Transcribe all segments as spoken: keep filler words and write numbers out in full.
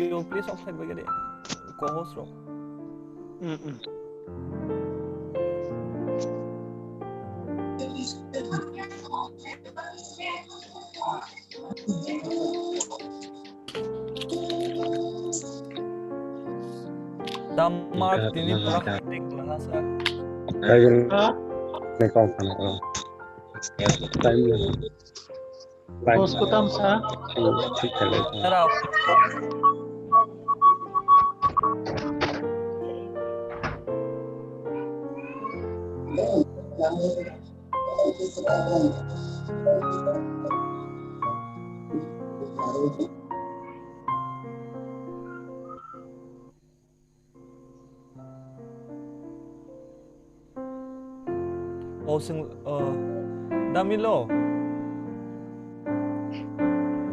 Audio please off khai bai de. Co-host rok. Mm, mm. Tamar tini pura hectic langa sa. Time. Bos ko tam sa. Tara. O sing, o, Damilo.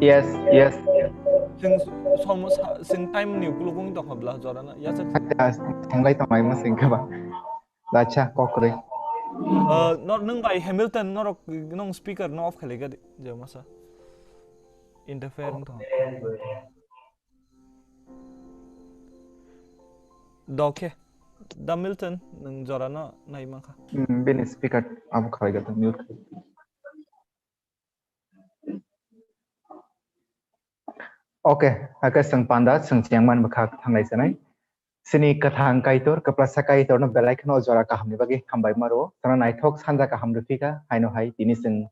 Yes, yes. Sing som sa-, sing time ni kulukung tong habla jorana. Ya sak. Acha, thanglai tong mai masing kaba. Acha, kokre. O, nor nung bai Hamilton norok nung speaker no off khali gadi. Jemasa. Interfere tong. Dokhe. Da Milton, nwng jorano nai mankha. Hmm, bini speaker abo khlai gata mute. Okay, hakhe chwng panda, chwng chengman bwkha thanglai sanai. Chini kwthang Kaitor, kwplasa Kaitorno belai kheno jora kahamni bagwi hambai maro. Chwngno naithok sanja kaham rwphika, haino hai tini chwng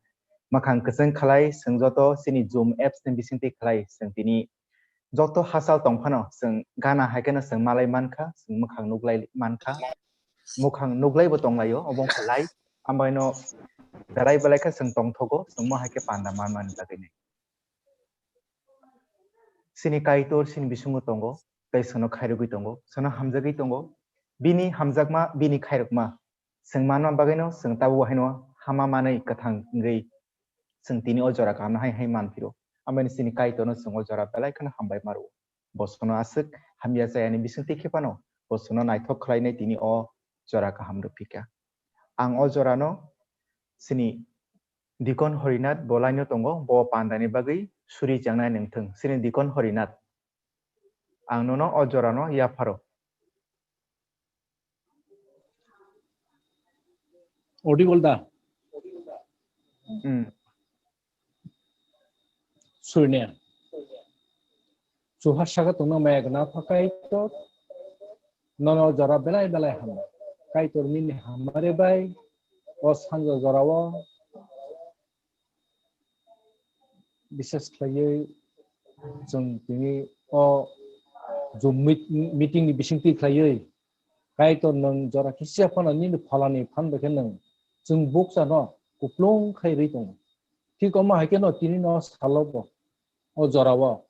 mwkhang kwchwng khlai, chwng joto chini Zoom apps ni bisingtwi khlai, chwng tini joto hachal tong phano chwng gana hai kheno chwng malai mankha, chwng mwkhang nuklai mankha, mwkhang nuklaibo tonglaio, obo wngkha live. Ambaino belai belai khe chwng tongthogo, chwng mo hai khe panda manmani bagwi nai. Chini Kaitor chini bisingo tongo, tei chwngno khairogwi tongo, chwngno hamjagwi tongo. Bini hamjakma, bini khairokma, chwng manma bagwino chwng tabuk haino hama manwi kwthang wngwi chwng tini o jora kaham hai hai manphiro. Amoni chini Kaitorno chwng o jora belai kheno hambai maro. Bo chwngno aswk hamya chayani bisingtwi khe phano bo chwngno naithok khlainai tini o jora kaham rwphika. Ang o jorano chini Dikon Horinath bo laino tongo, bo pandani bagwi suri chengnai nangthwng. Chini Dikon Horinath, ang nono o jorano yapharo. Audible da? Hmm. Surya. Chuha saka tongna maya gana pha Kaitor. Nono jora belai belai hama. Kaitor nini hamari bai. O sanja jorao. Bises khlaiwi chwng tini o Zoom meet-, meeting ni bisingtwi khlaiwi Kaitor nwng jora kisa phano nini phalani phan bai khe nwng chwng bukchano kuplung khai rwi tongo. Thik omo hai kheno tini no salo bo o jorao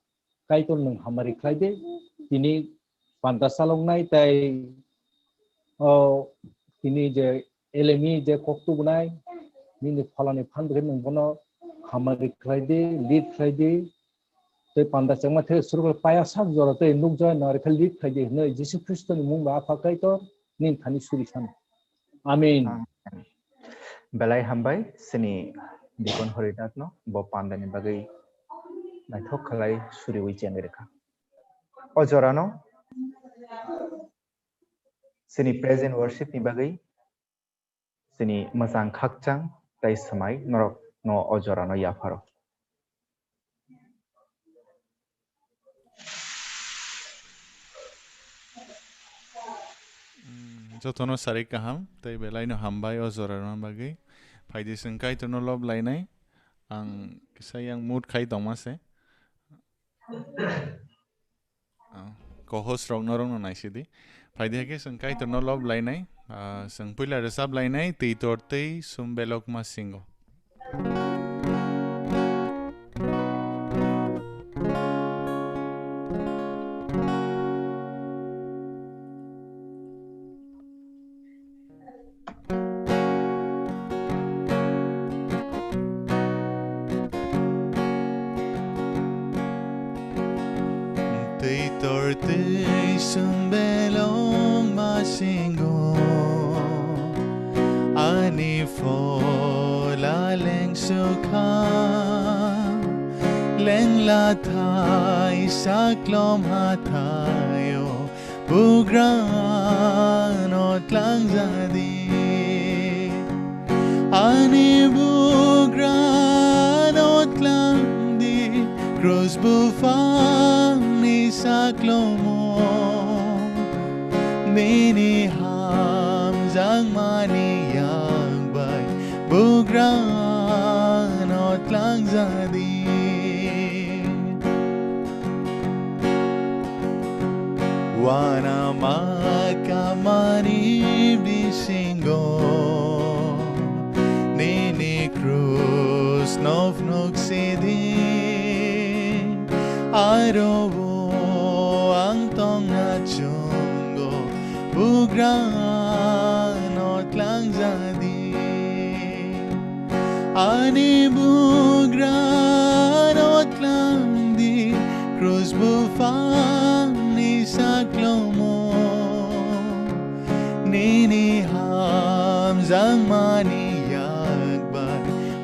Kaitor nwng hamari khlai di, tini panda chaloknai tei o tini je elemi je kok tubunai nini phalani phan bai khe nwng bono hamari khlai di, lead khlai di. Tei panda chengma the surukle paya sak jora tei nukjai nari khe lead khlai di hwnwi Jisu Khristoni mung bai Apha Kaitor nini thani suri sano. Amen. Amen. Belai hambai chini Dikon Horinathno bo pandani bagwi naithok khlai suriwi chengwi rwkha. O jorano chini present worship ni bagwi chini mwchang khakchang tei swmai norokno o jorano yapharo. Mm, jotono sarik kaham tei belaino hambai o jora rwna bagwi. Phaidi chwng Kaitorno lob lainai. Ang kisa yang mood khai tongma se. Ah, co-host rok norokno naisidi. Phaidi hai khe chwng Kaitorno lob lainai. Ah, chwng puila rwchap lainai, Twi tor tei sum belok ma singo. Tei tor tei sum belong ma singo, ani phola leng sukha. Lengla thai saklom hathaio bugrano tlangjadi. Ani bugrano tlangdi krus buphangni saklomo. Nini hamjakmani yak bai bugrano tlangjadi. Wana makamani bisingo nini krus no phnuksidi. Aro ang tongna chungo bugrano tlangjadi. Ani bugrano tlangdi krus buphangni saklomo. Nini hamjakmani yak bai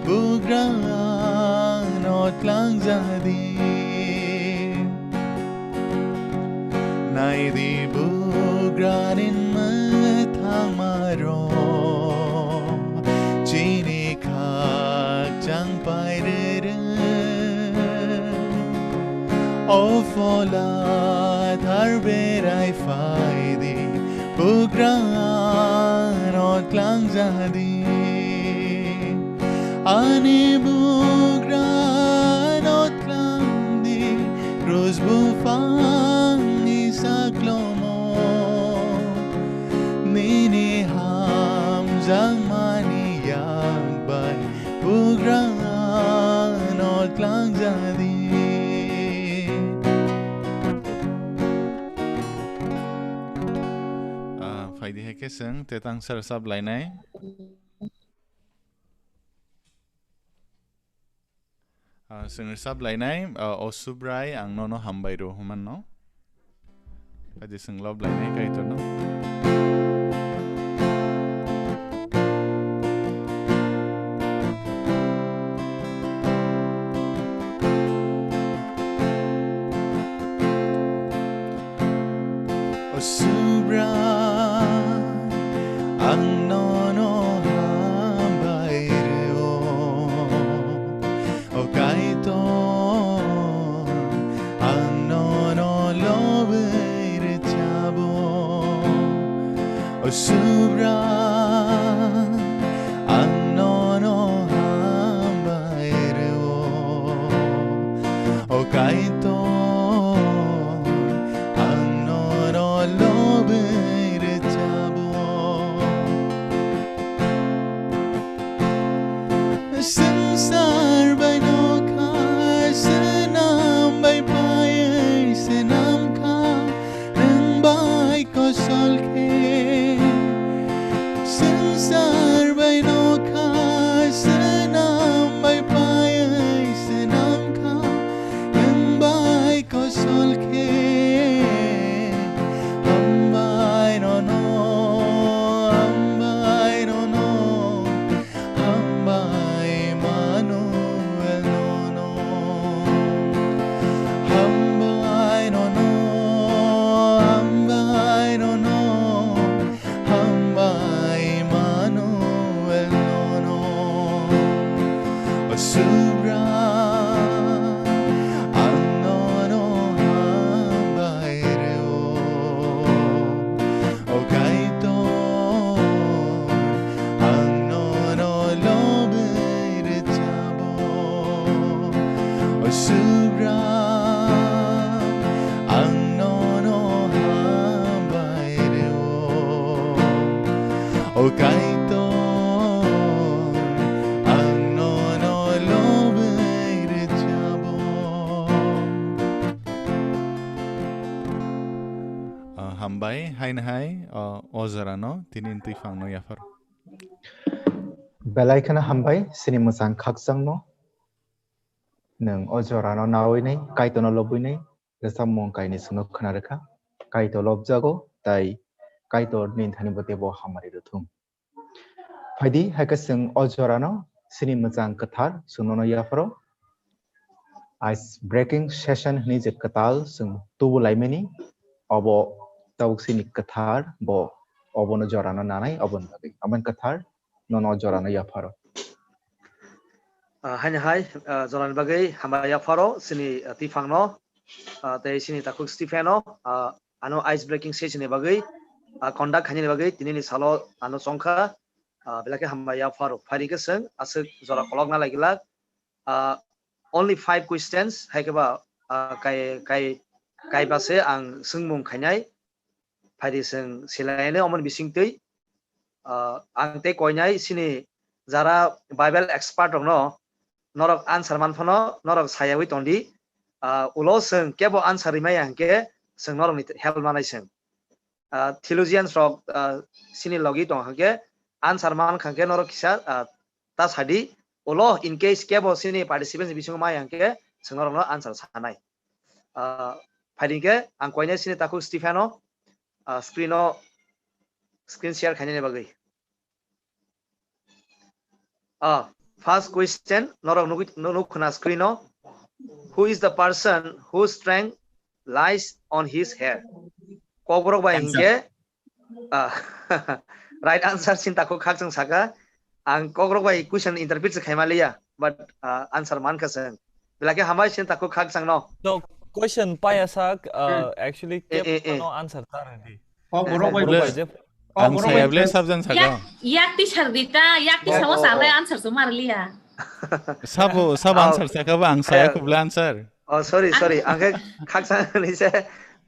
bugrano tlangjadi. Naidi bugrani mwthangmarok chini khakchang pairere. O phola thar berai phaidi bugrano tlangjadi. Ani bugrano tlangdi krus buphangni saklomo. Nini hamjakmani yak bai bugrano tlangjadi. Ah, phaidi hai khe chwng tetang sar sap lainai. Ah, chwng rwchap lainai, ah, O Subrai, ang nono hambai rw hwnmanno. Phaidi chwng lob lainai Kaitorno. O Subra, ang nono hambai rw-o. O Kaitor, ang nono lobwi rwchabo. O Subra, ang nono hambai rw-o. O Kaitor, ang nono lobwi rwchabo. Swngchar bai nokha, swnam bai paiwi swnam kha, nwng bai kosol khe. Swngchar bai nokha, swnam bai paiwi swnam kha, nwng bai kosol khe. Hambai nono, hambai nono, hambai Emmanuel nono. Hambai nono, hambai nono, hambai Emmanuel nono. O Subra, ang nono hambai rw-o. O Kaitor, ang nono lobwi rwchabo. O Subra, ang nono hambai rw-o. O Kaitor, ang nono lobwi rwchabo. Ah, hambai, haino hai, ah, o jorano tini twi phangno yaphar. Belai kheno hambai, chini mwchang khakchangno. Nwng o jorano nawi nai, Kaitorno lobwi nai, rwchapmung kainwi chwngno khwna rwkha. Kaitor lobjago, tai Kaitor nini thani bo teibo hamari rwthung. Phaidi, hai khe chwng o jorano chini mwchang kwthar chwng nono yapharo. Ice breaking session hwnwi je kwtal chwng tubu laimani, obo tabuk chini kwthar, bo obono jorano nanai, oboni bagwi. Omo wngkha kwthar, nono jorano yapharo. Ah, haini hai, ah, jorani bagwi hambai yapharo chini, ah, twiphangno, ah, tei chini takhuk Stephen-no, ah, ano ice breaking session ni bagwi, ah, conduct khainani bagwi tinini salo ano chongkha, ah, belai khe hambai yapharo. Phaidi khe chwng aswk jora kolokna lai glak, ah, only five questions, hai khe ba, ah, kai, kai, kaiba se ang swngmung khainai. Phaidi chwng silainai omoni bisingtwi, ah, ang tei koinai chini jara Bible expert rokno norok answer man phano norok sayawi tongdi. Ah, ulo chwng kebo answer rimaya hwnkhe chwng norokni help manai chwng. Ah, theologians rok, ah, chini logi tong hwnkhe answer man kha hwnkhe norok kisa, ah, ta sadi. Ulo in case kebo chini participants bisingo maya hwnkhe chwng norokno answer sanai. Ah, phaidi khe ang koinai chini takhuk Stephen-no, ah, screen-o, screen share khainani bagwi. Ah, first question, norok nugwi, nu-, nuk khna screen-o. Who is the person whose strength lies on his hair? Kokborok bai Answer. Hwnkhe, ah, right answer chini takhuk Khakchang saka. Ang Kokborok bai question interpret se khaima liya, but, ah, answer mankha chwng. Belai khe hambai chini takhuk Khakchangno. No, question paya sak, uh, Hmm. actually Eh, kebo eh, eh. no answer ta rwdi. Kokborok bai Kokborok bai je Ang Kokborok saya bai bele je sabjang saka. Yak, yak tisar dita, yak tisar Oh, oh, sa le oh. answer so mar liya. Sabo, sabo Oh. answer saka ba, ang saya Ayo. kubla answer. Oh, sorry, sorry. Ang khe Khakchang ni se.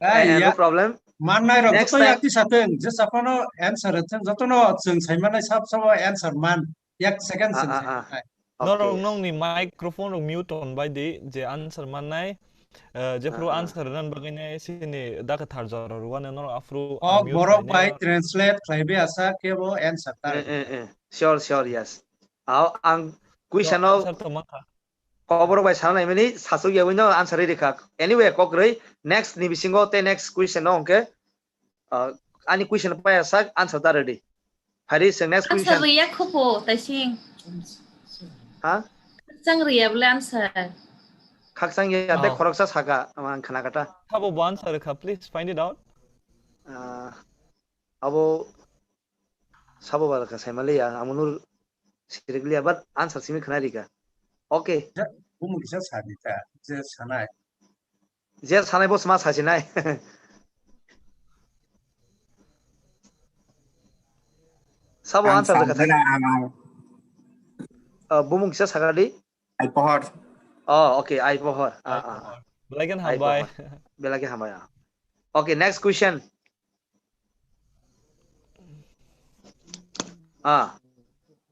Ai, Eh, no ya. problem. Mannai rok Next joto time. Yak tisa thung, je saphano answer thung, jotono chwng sai mannai sab sabo answer man. Yak second Ah, sing ah, sai ah. mannai. Norok Okay. nokni microphone rok mute on bai di, je answer mannai, eh, jephru Ah, ah. answer rwna bagwi nai sini dakha thar jora rwani norok aphru Kok unmute borok khlainai bai norok. Translate khlaiwi asa kebo answer ta Eh, rwdi. eh, eh. Sure, sure, yes. Ao, ang question Yo, o answer to mankha. Kokborok bai sana naimani sasuk yawi no answer ri kha. Anyway, kok rwi next ni bisingo te next question no hwnkhe, uh, ani question paya sak answer ta ready. Hari sing next Answer question. Riya khupo taising. Ha? Khakchang riya bole answer. Khakchang ya te Oh. khoroksa saka ang khana kata. Sabo bo answer kha, please find it out. Uh, abo Sabo ba kha saimaliya, amo nur sirikliya, but answer simi khna rika. Okay. Ja, bumu kisa sadi ta, je sanai. Je sanai bo sma sasinai. Sabo Ang answer kha sasinai. Uh, bumu kisa sakali. Ai pohor. Oh, okay, ai pohor. Ah, ah, ah. Belai khe hambai. Belai khe hambai, ah. Okay, next question. Ah,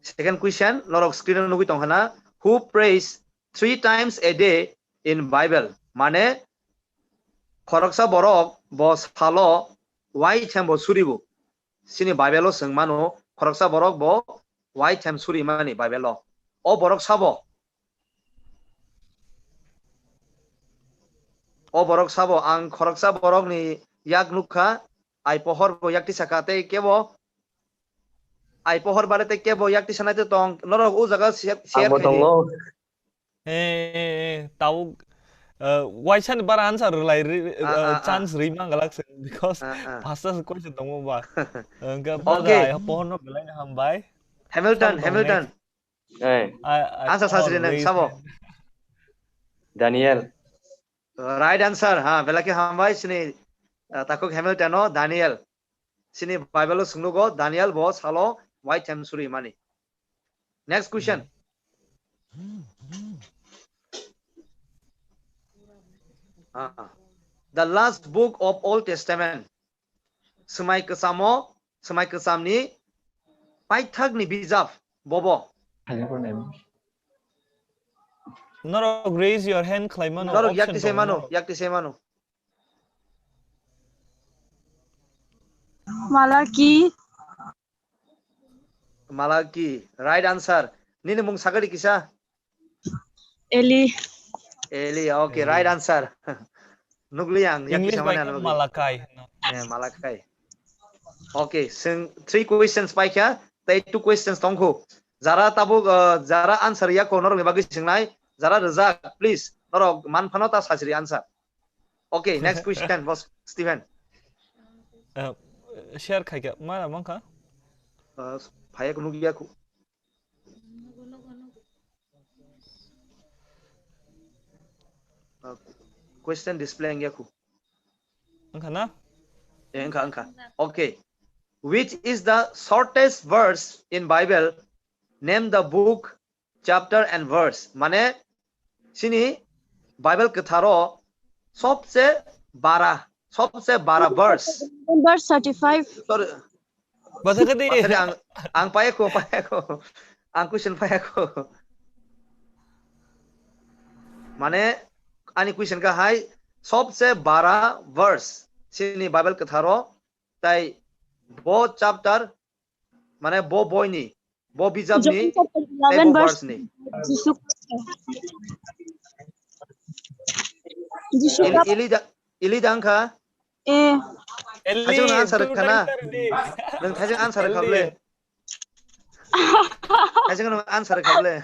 second question, norok screen o nugwi tong hana, who prays three times a day in Bible? Mane, khoroksa borok bo salo wai thembo suribo. Sini Bible o swng mano, khoroksa borok bo wai them suri mani Bible o. O borok sabo? O borok sabo? Ang khoroksa borok ni yak nukha, ai pohor bo yak tisa ka tei kebo, ai pohor bare tei kebo yak tisa nai tong, norok o jaga share, share Abo khaidi. Tongo. Eh, eh, eh, tabuk, eh, waisa ni bara answer rwlai ri-, Ah, eh, ah, ah. chance rwi mangalak se, because Ah, ah. Pasta se question tongo ba. Hwnkhe Okay. Brother, ai pohor no belai no hambai. Hamilton, Sabo tong Hamilton. Next. Eh. I, I Answer sasri nang, raise sabo? Hand. Daniel. Right answer, ha, belai khe hambai, sini, uh, takhuk Hamilton no Daniel. Sini Bible o swngnugo, Daniel bo salo wai them suri mani. Next question. Ah, the last book of Old Testament. Swmai kwchamo, swmai kwchamni paithakni bijap bobo. Norok raise your hand khlai mano, Norok option yakti sai tongo mano, norok. Yakti sai mano. Malaki. Malaki, right answer. Nini mung sagadi kisa? Eli. Eli, okay, Eli. Right answer. Nukli ang, yang English bisa bai mana khe nukli? Malakai. Eh, Malakai. Okay, sing three questions pai kha, tei two questions tongkhu. Jara tabuk, uh, jara answer ya ko norok ni bagwi singnai, jara rwjak, please. Norok man phano ta sachiri answer. Okay, next question, boss Stephen. Uh, share khai kha, ma na mangkha? Uh, phaya kunu giya khu. Uh, question display ang giya khu. Wngkha na? Eh, wngkha, wngkha. Okay. Which is the shortest verse in Bible? Name the book, chapter and verse. Mane, chini Bible kwtharo sobse bara, sobse bara verse. Verse thirty-five. Sorry. Bathakadi. Bathakadi ang, ang paya ko, paya ko. Ang question paya ko. Mane, ani question ka hai, sobse bara verse. Chini Bible kwtharo, tai bo chapter, mane bo boini, bo bijapni, John chapter tei eleven bo verse verse ni. Jisu. Jisu Ili, kap- ili da, ili dang kha? Eh. Thaisung answer khana. Nwng thaisung answer khable. Thaisung nwng answer khable.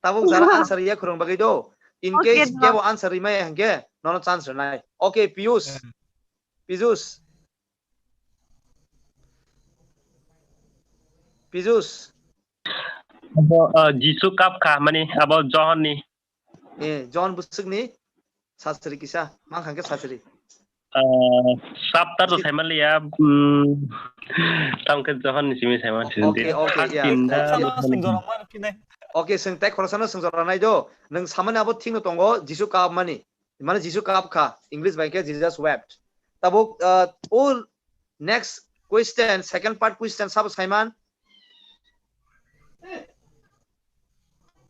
Tabuk jara answer ya khurung bagwi do. In case kebo answer rimai hangke, nono chance rinai. Okay, Piyush. Piyush. Piyush. Abo, uh, Jisu kap kha, mani abo John ni. Eh, John bwswk ni sasri kisa, mang kha khe sasri. Uh, chapter to saimaliya, um, tamo khe John ni simi saiman sini. Okay, okay, yeah. Okay, swng tei khoroksa no swng jora nai do. Nwng samani abo thik no tongo, Jisu kap mani. Mane Jisu kap kha, English bai khe Jesus wept. Tabuk, uh, o next question, second part question sabo saiman.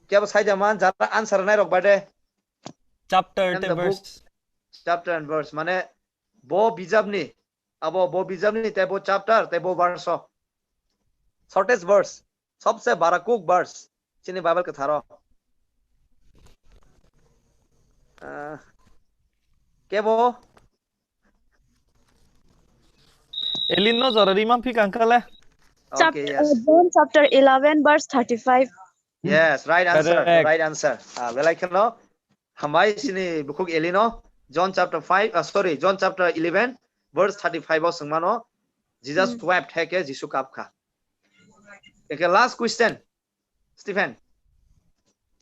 Kebo saida man, jara answer nai rok bade. Chapter and the verse. Chapter and verse. Mane bo bijapni, abo bo bijapni tei bo chapter tei bo verse o. Shortest verse. Sobse barakuk verse chini Bible kwtharo. Ah, kebo? Elin no jora rimang phik angkale. Chap-, okay, yes. Uh, John chapter eleven verse thirty-five. Yes, right answer. Correct. Right answer. Ah, belai kheno. Hambai sini bukhuk Elino, John chapter five, uh, sorry, John chapter eleven, verse thirty-five o swngmano, Jesus wept, heke Jisu kap kha. Eke last question, Stephen.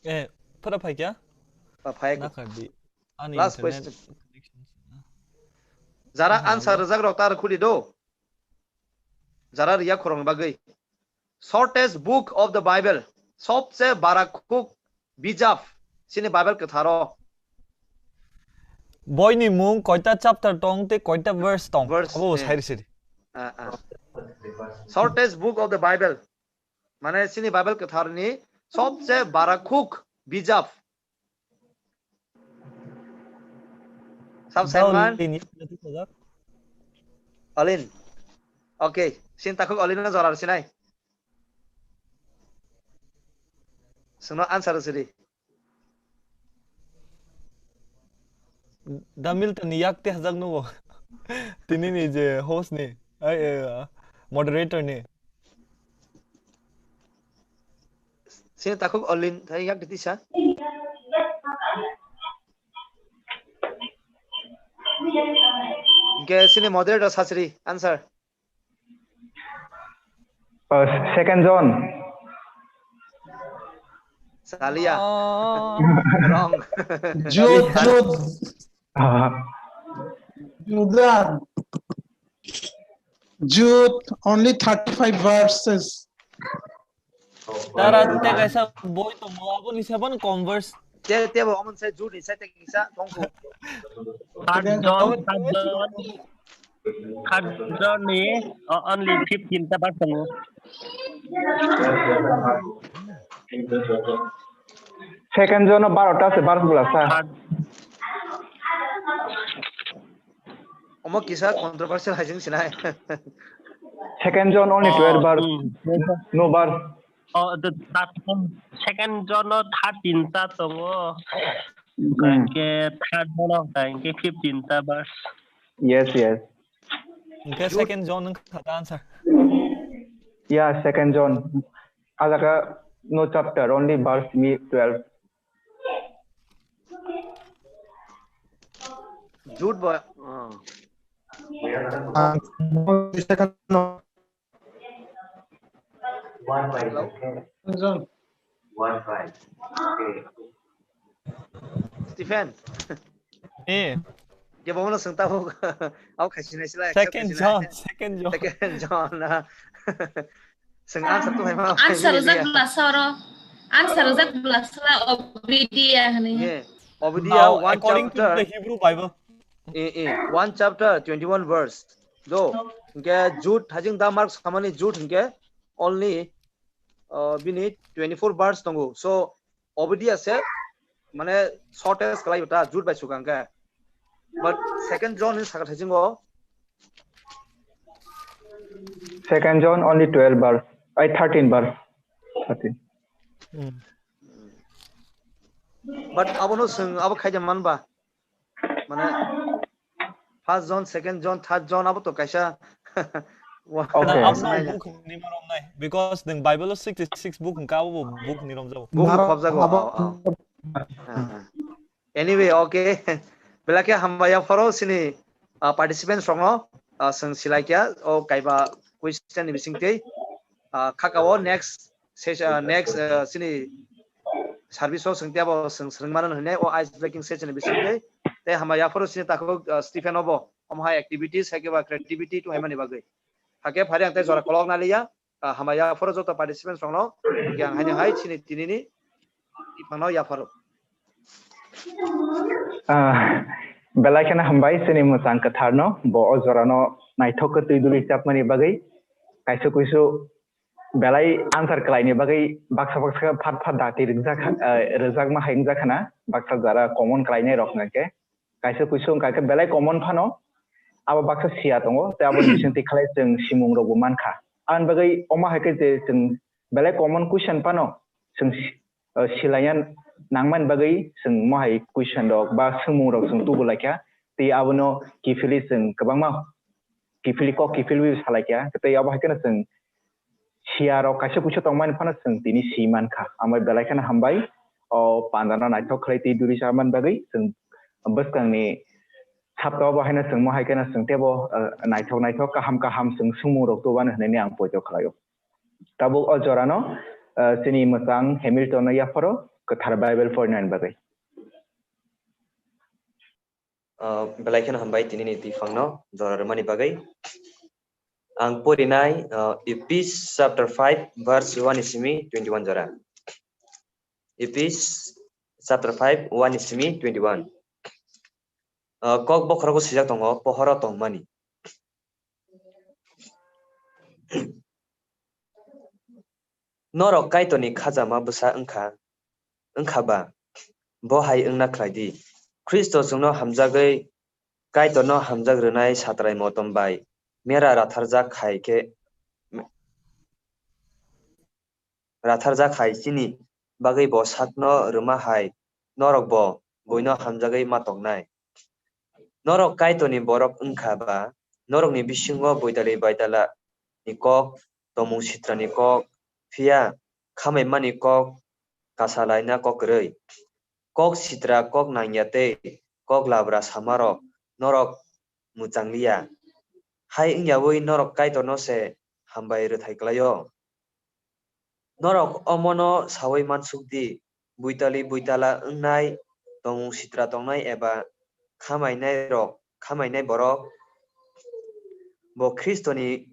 Eh, phara phai kya? Pa phai. Na kha di. Ani last question. Jara answer rwjak rok tar khudi do. Jara riya khoroknwi bagwi. Shortest book of the Bible. Sobse barakuk bijap chini Bible kwtharo. Boini mung koita chapter tong tei koita verse tong. Verse, abo eh. Sairi siri. Ah, ah. Shortest book of the Bible. Mane chini Bible kwtharni sobse barakuk bijap. Sab Saiman. Alin. Okay. Sin takhuk Alin na jorar sinai. Sino answer siri. Da Milton ni yak te hajak nugo. Tini ni je host ni. Ai, eh, moderator ni. Sini takhuk Olin thai yak tisa. Ge sini moderator sasri answer. Uh, second John. Salia. Oh. Wrong. Jude, Jude. Uh, Jude, Jude, only thirty-five verses. Tara te kaisa boi tongo, aboni saban converse. Te, te bo amon sai Jude ni sai te kisa tongko. Third John, third John. Third John ni, uh, only fifteen ta verse tongo. Second John no baro ta se verse bwla sa. Third. Omo kisa controversial hai jeng sinai. Second John only twelve verse. Oh, hmm. No verse. Oh, the third one, second John no thirteen ta tongo. Hmm. Hingke third John no hingke fifteen ta verse. Yes, yes. Hingke second John wngkha ta answer. Yeah, second John. Alaga no chapter, only verse mi twelve. Jude ba. Oh. Ang second no. Hello? Stephen. Eh, Kebo no sengta ho. Au khaisi nai sila. second John, second John. Second John. Seng answer to hai ma. Answer rwjak bwla soro. Answer rwjak bwla sala Obidia hwnwi. Ye. Obidia Now, one according to the chapter. Hebrew Bible. Eh, eh, one chapter twenty-one verse. Do. Hingke Jude hajing da mark samani Jude hingke only uh, bini twenty-four verse tongo. So Obidia se mane shortest kalai ta Jude bai sukang ke. But second John in sakha hajingo. Second John only twelve verse. I thirteen verse. Thirteen. Hmm. But abono seng abo khaija man ba. Mane first John, second John, third John abo to kaisa. Wa- Okay. Na, Yes, abo nai- book ni marom nai. Because the Bible sixty-six book hingka abo book ni rom jabo. Book Maro khobjago. abo- Oh, oh. Ah, ah. Anyway, okay. Belai khe hambai ya phoro sini uh, participants rokno uh, seng silai kya o kaiba question ni bising tei uh, khaka o next session uh, next uh, sini service o seng tiabo seng seng mano hine o ice breaking session ni bising tei tei hambai ya phoro sini takhuk uh, Stephen obo omo hai activities hai khe ba creativity tu hai mani bagwi hake phari ang tei jora kolok na liya uh, hambai ya phoro joto participants rokno yang haino hai sini tinini iphangno ya phoro. Ah, belai kheno hambai chini mwchang kwtharno, bo o jorano naithok khe twi duli chapmani bagwi. Kaisa kuisu belai answer khlaini bagwi baksa baksa khe phat phat dati rwjak, ah, rwjakma hai wngjakha na, baksa jara common khlainai rok hwnkhe. Kaisa kuisu wngkha khe belai common phano, abo baksa siya tongo, tei aboni bisingtwi khlai chwng simung rokbo mankha. Aboni bagwi omo hai khe je chwng belai common question phano chwng si-, uh, silaina nangmani bagwi chwng mohai question rok ba swngmung rok chwng tubu laikha, tei abono kiphilwi chwng kwbangma kiphilwi kok kiphilwi salaikha, tei abo hai kheno chwng siya rok kaisa kuisu tongmani phano chwng tini si mankha. Ambai belai kheno hambai o pandano naithok khlai tei duri chamani bagwi chwng bwskangni sapta obo haino chwng mohai kheno chwng teibo uh, naithok naithok kaham kaham chwng swngmung rok tubani hwnwi ang poito khlaio. Tabuk o jorano, ah, chini mwchang Hamilton no yapharo kwthar Bible porinani bagwi. Ah, belai kheno hambai tinini twi phangno jora rwmani bagwi. Ang porinai, ah, Ephesians chapter five verse one ni simi twenty-one jora. Ephesians chapter five, one ni simi twenty-one. Ah, kok bokhorogo swijak tongo, pohoro tongmani. Norok Kaitorni khajama bwsa wngkha, wngkha ba, bo hai wngna khlai di. Khristo chwngno hamjagwi Kaitorno hamjak rwnai satrai motom bai mera ratharjak khai khe, ratharjak hai chini bagwi bo sakno rwma hai norokbo buino hamjagwi ma tongnai. Norok Kaitorni borok wngkha ba, norokni bisingo boitali baitala ni kok, tomung sitra ni kok, phiya khamai mani kok, kasa laina kok kwrwi. Kok sitra, kok nangya tei kok labra samarok norok mwchang liya. Hai wngyawi norok Kaitorno se hambai rwthai klaio. Norok omono sawi mansuk di, buitali buitala wngnai, tomung sitra tongnai eba khamainai rok, khamainai borok bo Khristoni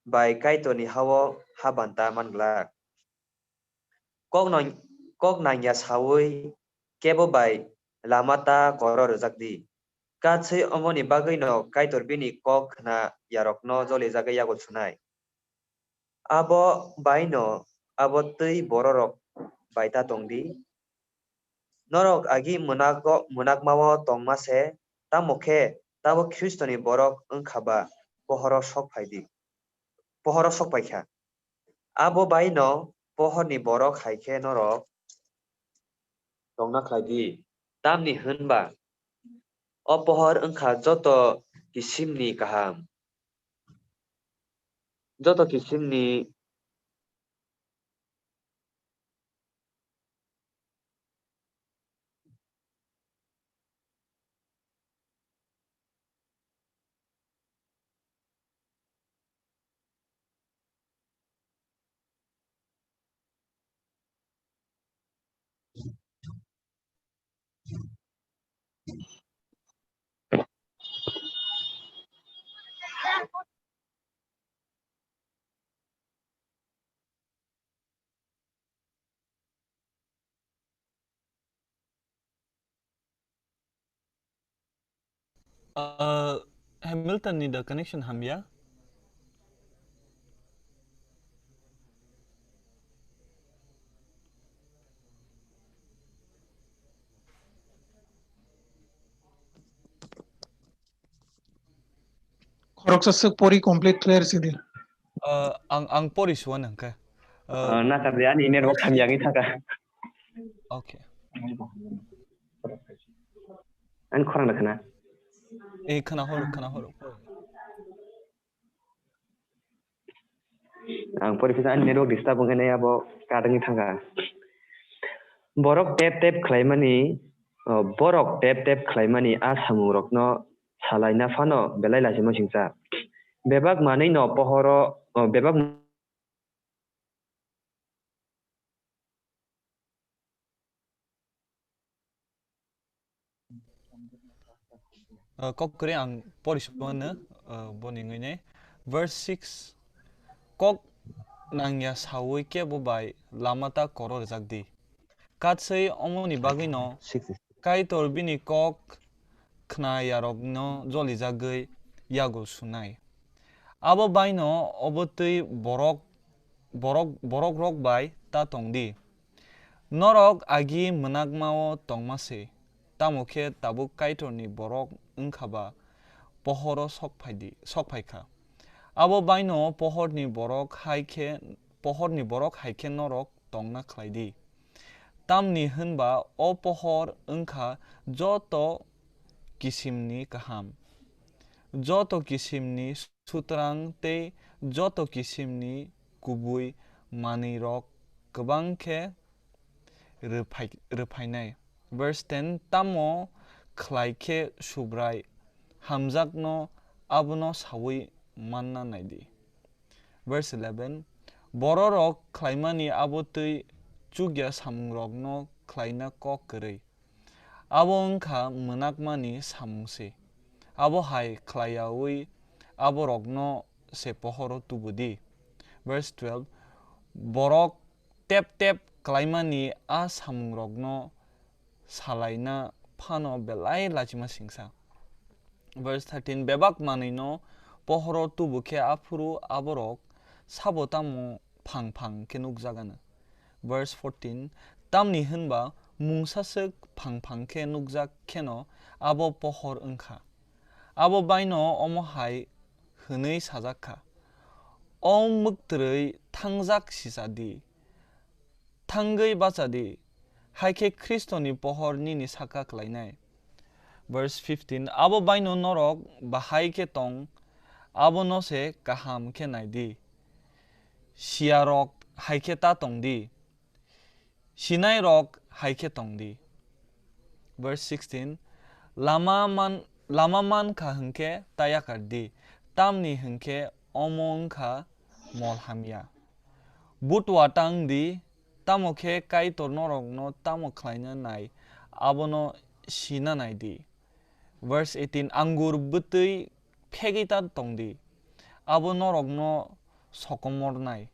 bai Kaitorni ha-o ha banta man glak. Kok nang-, kok nangya sawi kebo bai lama ta koro rwjak di. Katswi omoni bagwino Kaitor bini kok khna yarokno jolijagwi yagul sunai. Abo baino abo twi bororok bai ta tong di. Norok agi mwnago-, mwnakmao tongma se, tamo khe tabuk Khristoni borok wng kha ba pohoro sok phai di, pohoro sok pai kha. Abo baino pohorni borok hai khe norok tongna khlai di, tamni hwn ba o pohor wng kha joto kisimni kaham, joto kisimni Uh, Hamilton ni the connection hamya. Khoroksa swk pori complete clear sidi. Uh, ang, ang pori suan hwnkhe. Uh, Uh, na kar de ani network hamya wngwi thaka. Okay. Ani khorang da khna. Eh, khna hor, khna hor. Ang pori kisa ani network disturb wngkhe abo kadangwi thangkha. Borok tep tep khlaimani, o, borok tep tep khlaimani a samungrokno salaina phano belai lachima singcha. Bebak manwino pohoro, o, bebak Uh, kok kwrwi ang pori sukmano, uh, boni wngwi ne. Verse six, kok nangya saui kebo bai lama ta koro rwjak di. Katswi omoni bagwino Kaitor bini kok khnayarokno jolijagwi yago sunai. Abo baino obo twi borok, borok, borokrok bai ta tong di. Norok agi mwnakmao tongma se, tamo khe tabuk Kaitorni borok wngkha ba pohoro sok phai di, sok phai kha. Abo baino pohorni borok hai khe, pohorni borok hai khe norok tongna khlai di. Tamni hwnba o pohor wngkha joto kisimni kaham, joto kisimni sutrang tei joto kisimni kubui manwirok kwbang khe rwphai-, rwphainai. Verse ten, tamo khlai khe Subrai hamjakno abono saui manna nai di. Verse eleven, bororok khlaimani abo twi chukya samungrokno khlaina kok kwrwi. Abo wngkha mwnakmani samung se. Abo hai khlaiyaui aborokno se pohoro tubu di. Verse twelve, borok tep tep klaimani a samungrokno salaina phano belai lachima singsa. Verse thirteen, bebak manwino pohoro tubu khe aphuru aborok sabo tamo phang phang khe nukjagano. Verse fourteen, tamni hwnba mungsaswk phang phang khe nukjak kheno abo pohor wngkha. Abo baino omo hai hwnwi sajak kha, o mwktwrwi thangjak sisa di, thangwi bacha di, hai khe Khristoni pohor nini saka klainai. Verse fifteen, abo baino norok bahai khe tong, abono se kaham khe nai di. Siyarok hai khe ta tong di, sinairok hai khe tong di. Verse sixteen, lama man, lama man kha hwn khe ta yakar di, tamni hwn khe omo wng kha mol hamya. Butwa tang di, tamo khe Kaitor norokno tamo khlaina nai, abono sina nai di. Verse eighteen, angur bwtwi phegwi ta tong di, abo norokno sokomornai,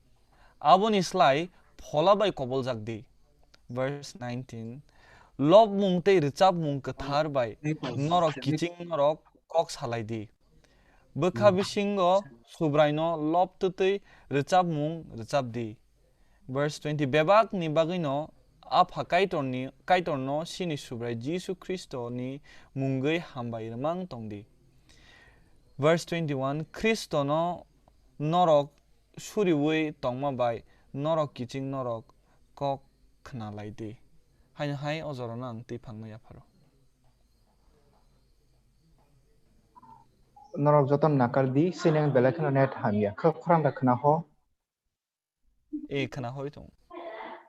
aboni slai phola bai koboljak di. Verse nineteen, lobmung tei rwchapmung kwthar bai norok kiching norok kok salai di. Bwkha bisingo Subraino lob twtwi rwchapmung rwchap di. Verse twenty, bebakni bagwino Apha Kaitorni, Kaitorno chini Subrai Jisu Khristoni mungwi hambai rwmang tong di. Verse twenty-one, Khristono norok suriui tongma bai norok kiching norok kok khna lai di. Haino hai o jorano ang twi phangno yapharo. Norok joto nakar di, sini ang belai kheno net hamya. Khe khorang da khna ho. E, khna hoi tong.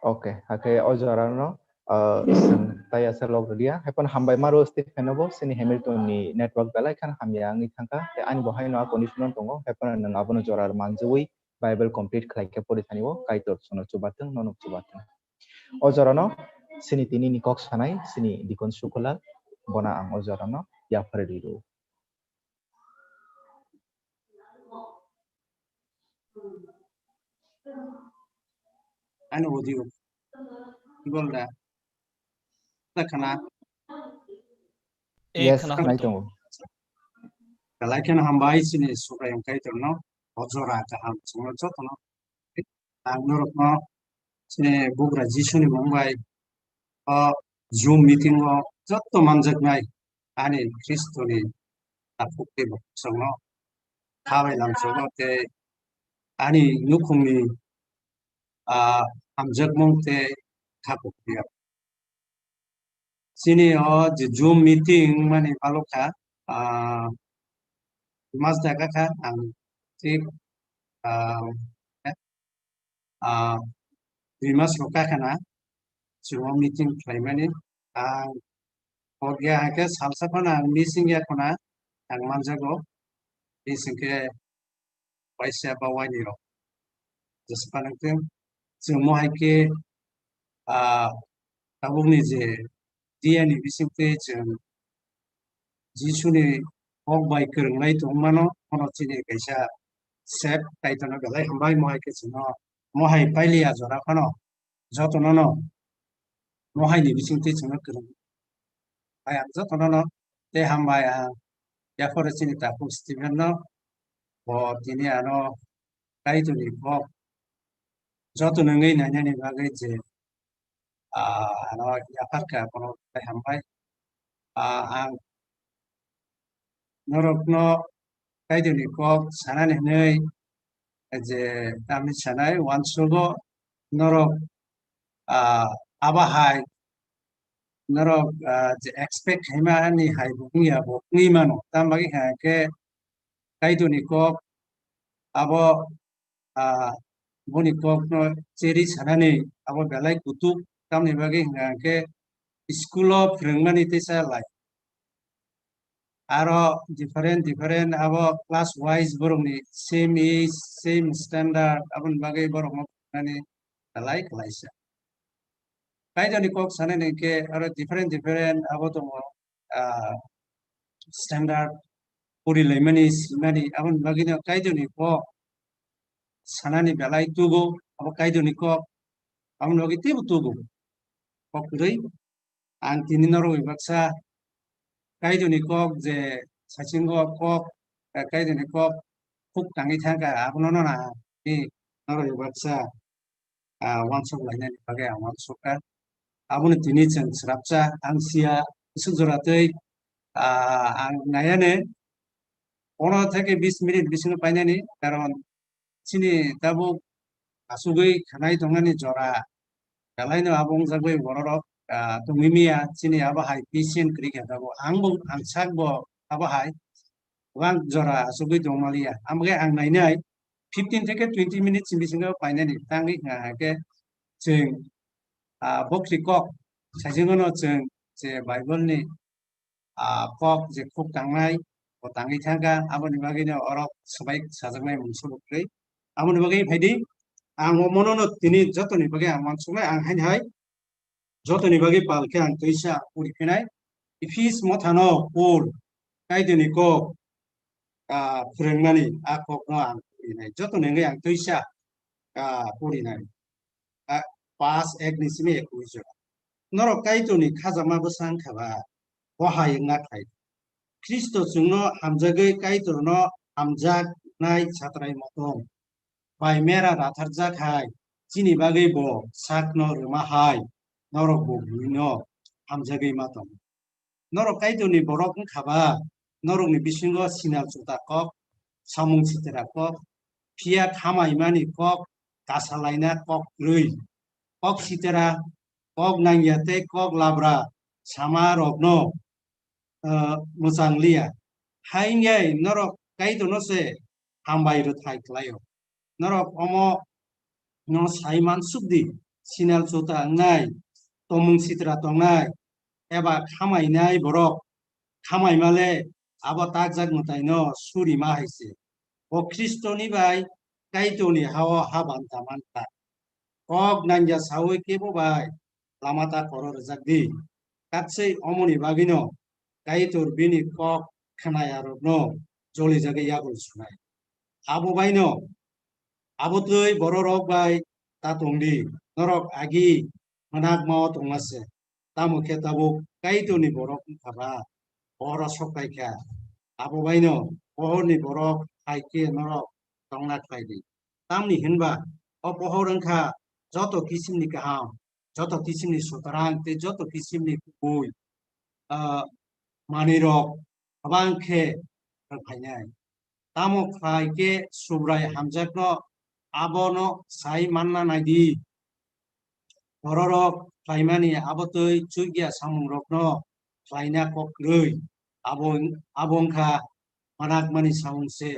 Okay, hakhe o jorano, ah, chwng tai asa log rwliya. Haikhe hambai maro Stephen bo, sini Hamilton ni network belai kheno hamya wngwi thangkha. Tei ani bo haino a condition tongo. Haikhe nwng abono jora manjui Bible complete khlai khe pori thani o, Kaitor chwngno chubathwng, nono chubathwng. O jorano sini tini ni kok sanai, sini Deacon Sukolal, bono ang o jorano yaphar rw. Ano audio. Gol da. Ta khana. E, yes, khana khna hoi tongo. Belai kheno hambai chini Subraiyung Kaitorno, o jora kaham chwngno jotono. Ang norokno chini bugra Jisuni mung bai o Zoom meeting o joto manjaknai ani Khristoni takhuk tei bwswkno kha bai lamsogo tei ani nukhungni, ah, hamjakmung tei kha kok phiya. Chini o je Zoom meeting mani palokha, ah, mas daga kha ang thik, ah, ah, dui mas rok kha khana chwng o meeting khlaimani. Ang hok ya hake salsa phano ang missing ya khuna ang manjago. Bini singkhe waisa ba waini rok. Jesa panangteng chwng mo hai khe, ah, tabukni je D N ni bisingtwi chwng Jisuni kok bai kwrwngnai tongmano, phano chini kaisa sep Kaitorno belai hambai mo hai khe chwngno mo hai pailiya jora phano jotono no mo hai ni bisingtwi chwngno kwrwng. Bai ang jotono no tei hambai ang yaphoro chini takhuk Stephen no bo tini ano Kaitorni kok joto nungwi nainani bagwi je, ah, ano yaphar kha, bono belai hambai. Ah, ang norokno Kaitorni kok sanani hwnwi je tamni sanai uansugo norok, ah, abo hai norok, ah, je expect khaimani hai bo wngya bo wngwi mano. Tamo bagwi hwnkhe Kaitorni kok abo, ah, boni kokno cherwi sanani abo belai kutuk, tamni bagwi hwnka hwnkhe school o phwrwngmani teisa lai. Aro different, different abo class wise borokni same age, same standard, aboni bagwi borokno phwrwngnani belai kwlaisa. Kaitorni kok sanani hwnkhe aro different, different abo tongo, ah, standard porilaimani, sinani, aboni bagwino Kaitorni kok sanani belai tugo, abo Kaitorni kok, aboni bagwi teibo tugo. Kok kwrwi, ang tini norokni baksa Kaitorni kok je saichungo kok, eh, Kaitorni kok khuk tangwi thangkha, abono no na, tini norokni baksa ah, uansuk lainani bagwi ang uansukha. Aboni tini chwng swrapsa, ang siya, bwswk jora twi, ah, ang naiya ne, pono theke bis minute bisingo painani, karon chini tabuk asugwi khanai tongnani jora, belaino abo wngjagwi bororok, ah, tongwi miya, chini abo hai patient kwrwi kha tabuk. Ang bo, ang sak bo abo hai, wng jora asugwi tongmaliya. Amo khe ang nainai, fifteen theke twenty minutes ni bisingo painani tangwi hwnkha hwnkhe chwng, ah, bokri kok saichungo no chwng je Bible ni, ah, kok je khuk tangnai bo tangwi thangkha, aboni bagwino oro swbai sajaknai mungsa bo kwrwi. Aboni bagwi phaidi ang omono no tini jotoni bagwi ang uansuknai, ang haini hai jotoni bagwi pal khe ang twisa puri phinai. Ephis mothano Paul Kaitorni kok, ah, phwrwngmani a kokno ang purinai. Jotoni wngwi ang twisa, ah, purinai. Ah, pas ek ni simi ekkuis jora. Norok Kaitorni khajama bwsa wngkha ba, bo hai wngna khlai. Khristo chwngno hamjagwi Kaitorno hamjaknai satrai motong bai mera ratharjak hai, chini bagwi bo sakno rwma hai, norok bo buino hamjagwi ma tongo. Norok Kaitorni borok wngkha ba, norokni bisingo sinal chuta kok, samung sitra kok, phiya khamaimani kok, kasa laina kok kwrwi, kok sitra, kok nangya tei kok labra sama rokno, eh, mwchang liya. Hai wngya norok Kaitorno se hambai rwthai khlaio. Norok omo no sai mansuk di, sinal chuta wngnai, tomung sitra tongnai, eba khamainai borok, khamaima le abo takjak mwtai no suri ma hai se. Bo Khristo ni bai Kaitor ni ha o haban ta man kha. Kok nangya saui kebo bai lama ta koro rwjak di. Katswi omoni bagwino Kaitor bini kok khnayarokno jolijagwi yagul sunai. Abo baino, abo twi bororok bai ta tong di, norok agi mwnakma o tongma se. Tamo khe tabuk Kaitorni borok wngkha ba, oro sok pai kha. Abo baino pohorni borok hai khe norok tongna khlai di. Tamni hinba o pohor wng kha joto kisimni kaham, joto kisimni sutarang tei joto kisimni kubui, ah, manwirok kwbang khe rwphainai. Tamo khlai khe Subrai hamjakno abono sai manna nai di. Bororok khlaimani abo twi chukya samungrokno khlaina kok kwrwi, abo, abo wng kha manakmani samung se.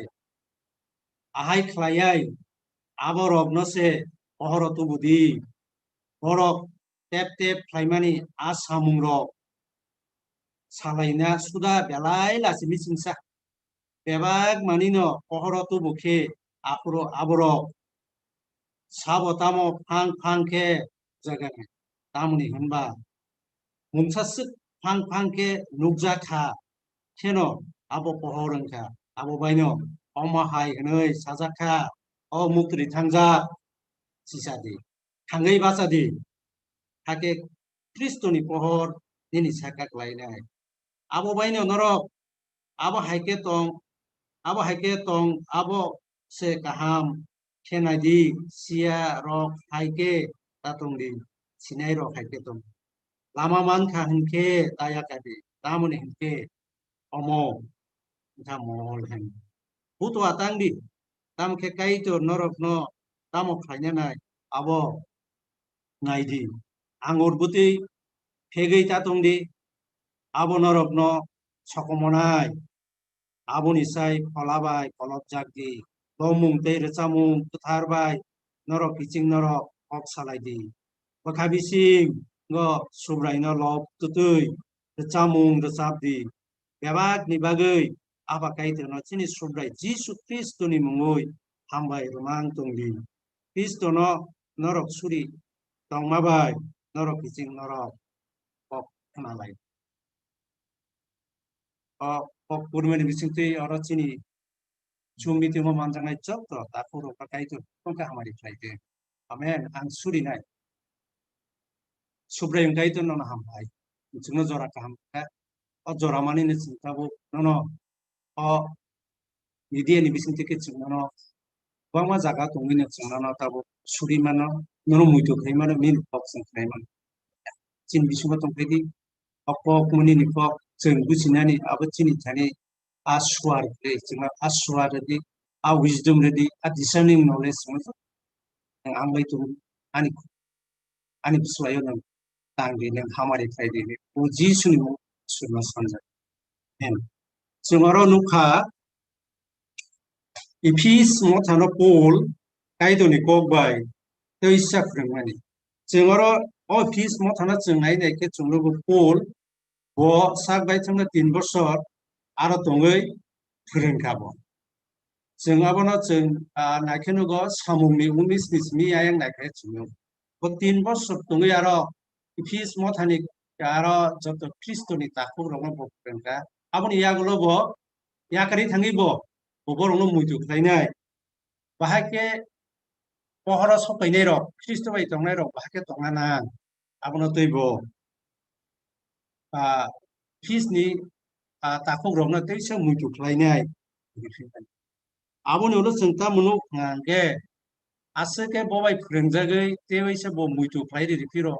Ahai khlaiwi aborokno se pohoro tubu di. Borok tep tep khlaimani a samungrok salaina suda belai lachimi chingsa. Bebak manino pohoro tubu khe aphuru aborok sabo tamo phang phang khe jaga nai. Tamoni hinba mungsa swk phang phang khe nukjak kha, kheno abo pohor wng kha. Abo baino omo hai hwnwi sajak kha, "O muktri thangjak, sisa di, thangwi bacha di." Hakhe Khristoni pohor nini saka klainai. Abo baino norok abo hai khe tong, abo hai khe tong, abo se kaham khe nai di, siya rok hai khe ta tong di, sinai rok hai khe tong. Lama man kha hwn khe ta ya kha di, tamoni hwn khe omo wng kha mol hwn. Butua tang di, tamo khe Kaitor norokno tamo khlaina nai, abo nai di. Angur bwtwi phegwi ta tong di, abo norokno sokomonai. Aboni sai phola bai kolopjak di. Tongmung tei rwchapmung kwthar bai norok kiching norok kok salai di. Bwkha bisingo Subraino lok twtwi rwchapmung rwchap di. Bebakni bagwi Apha Kaitorno chini Subrai Jisu Khristoni mungwi hambai rwmang tong di. Khristono norok suri tongma bai norok kiching norok kok khna lai. O kok kurmani bisingtwi oro chini chwngni twi manjaknai joto takhuk rok kha Kaitor tongkha hamari khlai di. Amen. Ang surinai. Subraiyung Kaitor nono hambai. Chwngno jora kaham kha. O jora manino chwng tabuk nono o media ni bisingtwi khe chwng nono kwbangma jaga tongwino chwng nono tabuk suri mano, nono muitu khai mano, nini kok chwng khlai mano. Chini bisingo tong phai di, o kok mwnini kok chwng buchinani abo chini thani a suar khe chwng a suar rwdi, a wisdom rwdi, a discerning knowledge chwng ang bai tung ani ani bwswlaio nang tang di, nang hamari khai di, o Jisuni mung swngo sanjak. Amen. Chwng oro nukha, Ephis mothano Paul Kaitorni kok bai twisa phwrwngmani. Chwng oro o Ephis mothano chwng nai nai khe chwng nugo Paul bo sak bai thangna tin bosor aro tongwi phwrwng kha bo. Chwng abono chwng, ah, naikhe nugo samungni unis ni simi ayang naikhe chwng nugo. Bo tin bosor tongwi aro Ephis mothani aro joto Khristoni takhuk rokno bo phwrwng kha. Aboni yagulo bo yakarwi thangwi bo, bo borokno muitu khlainai. Bahai khe pohoro sopainai rok, Khristo bai tongnai rok bahai khe tongna nang. Abono twi bo, ah, Ephis ni, ah, takhuk rokno teisa muitu khlainai. Aboni ulo chwng tamo nuk hwnkha hwnkhe, aswk khe bo bai phwrwngjagwi tei waisa bo muitu khlai riri phiro.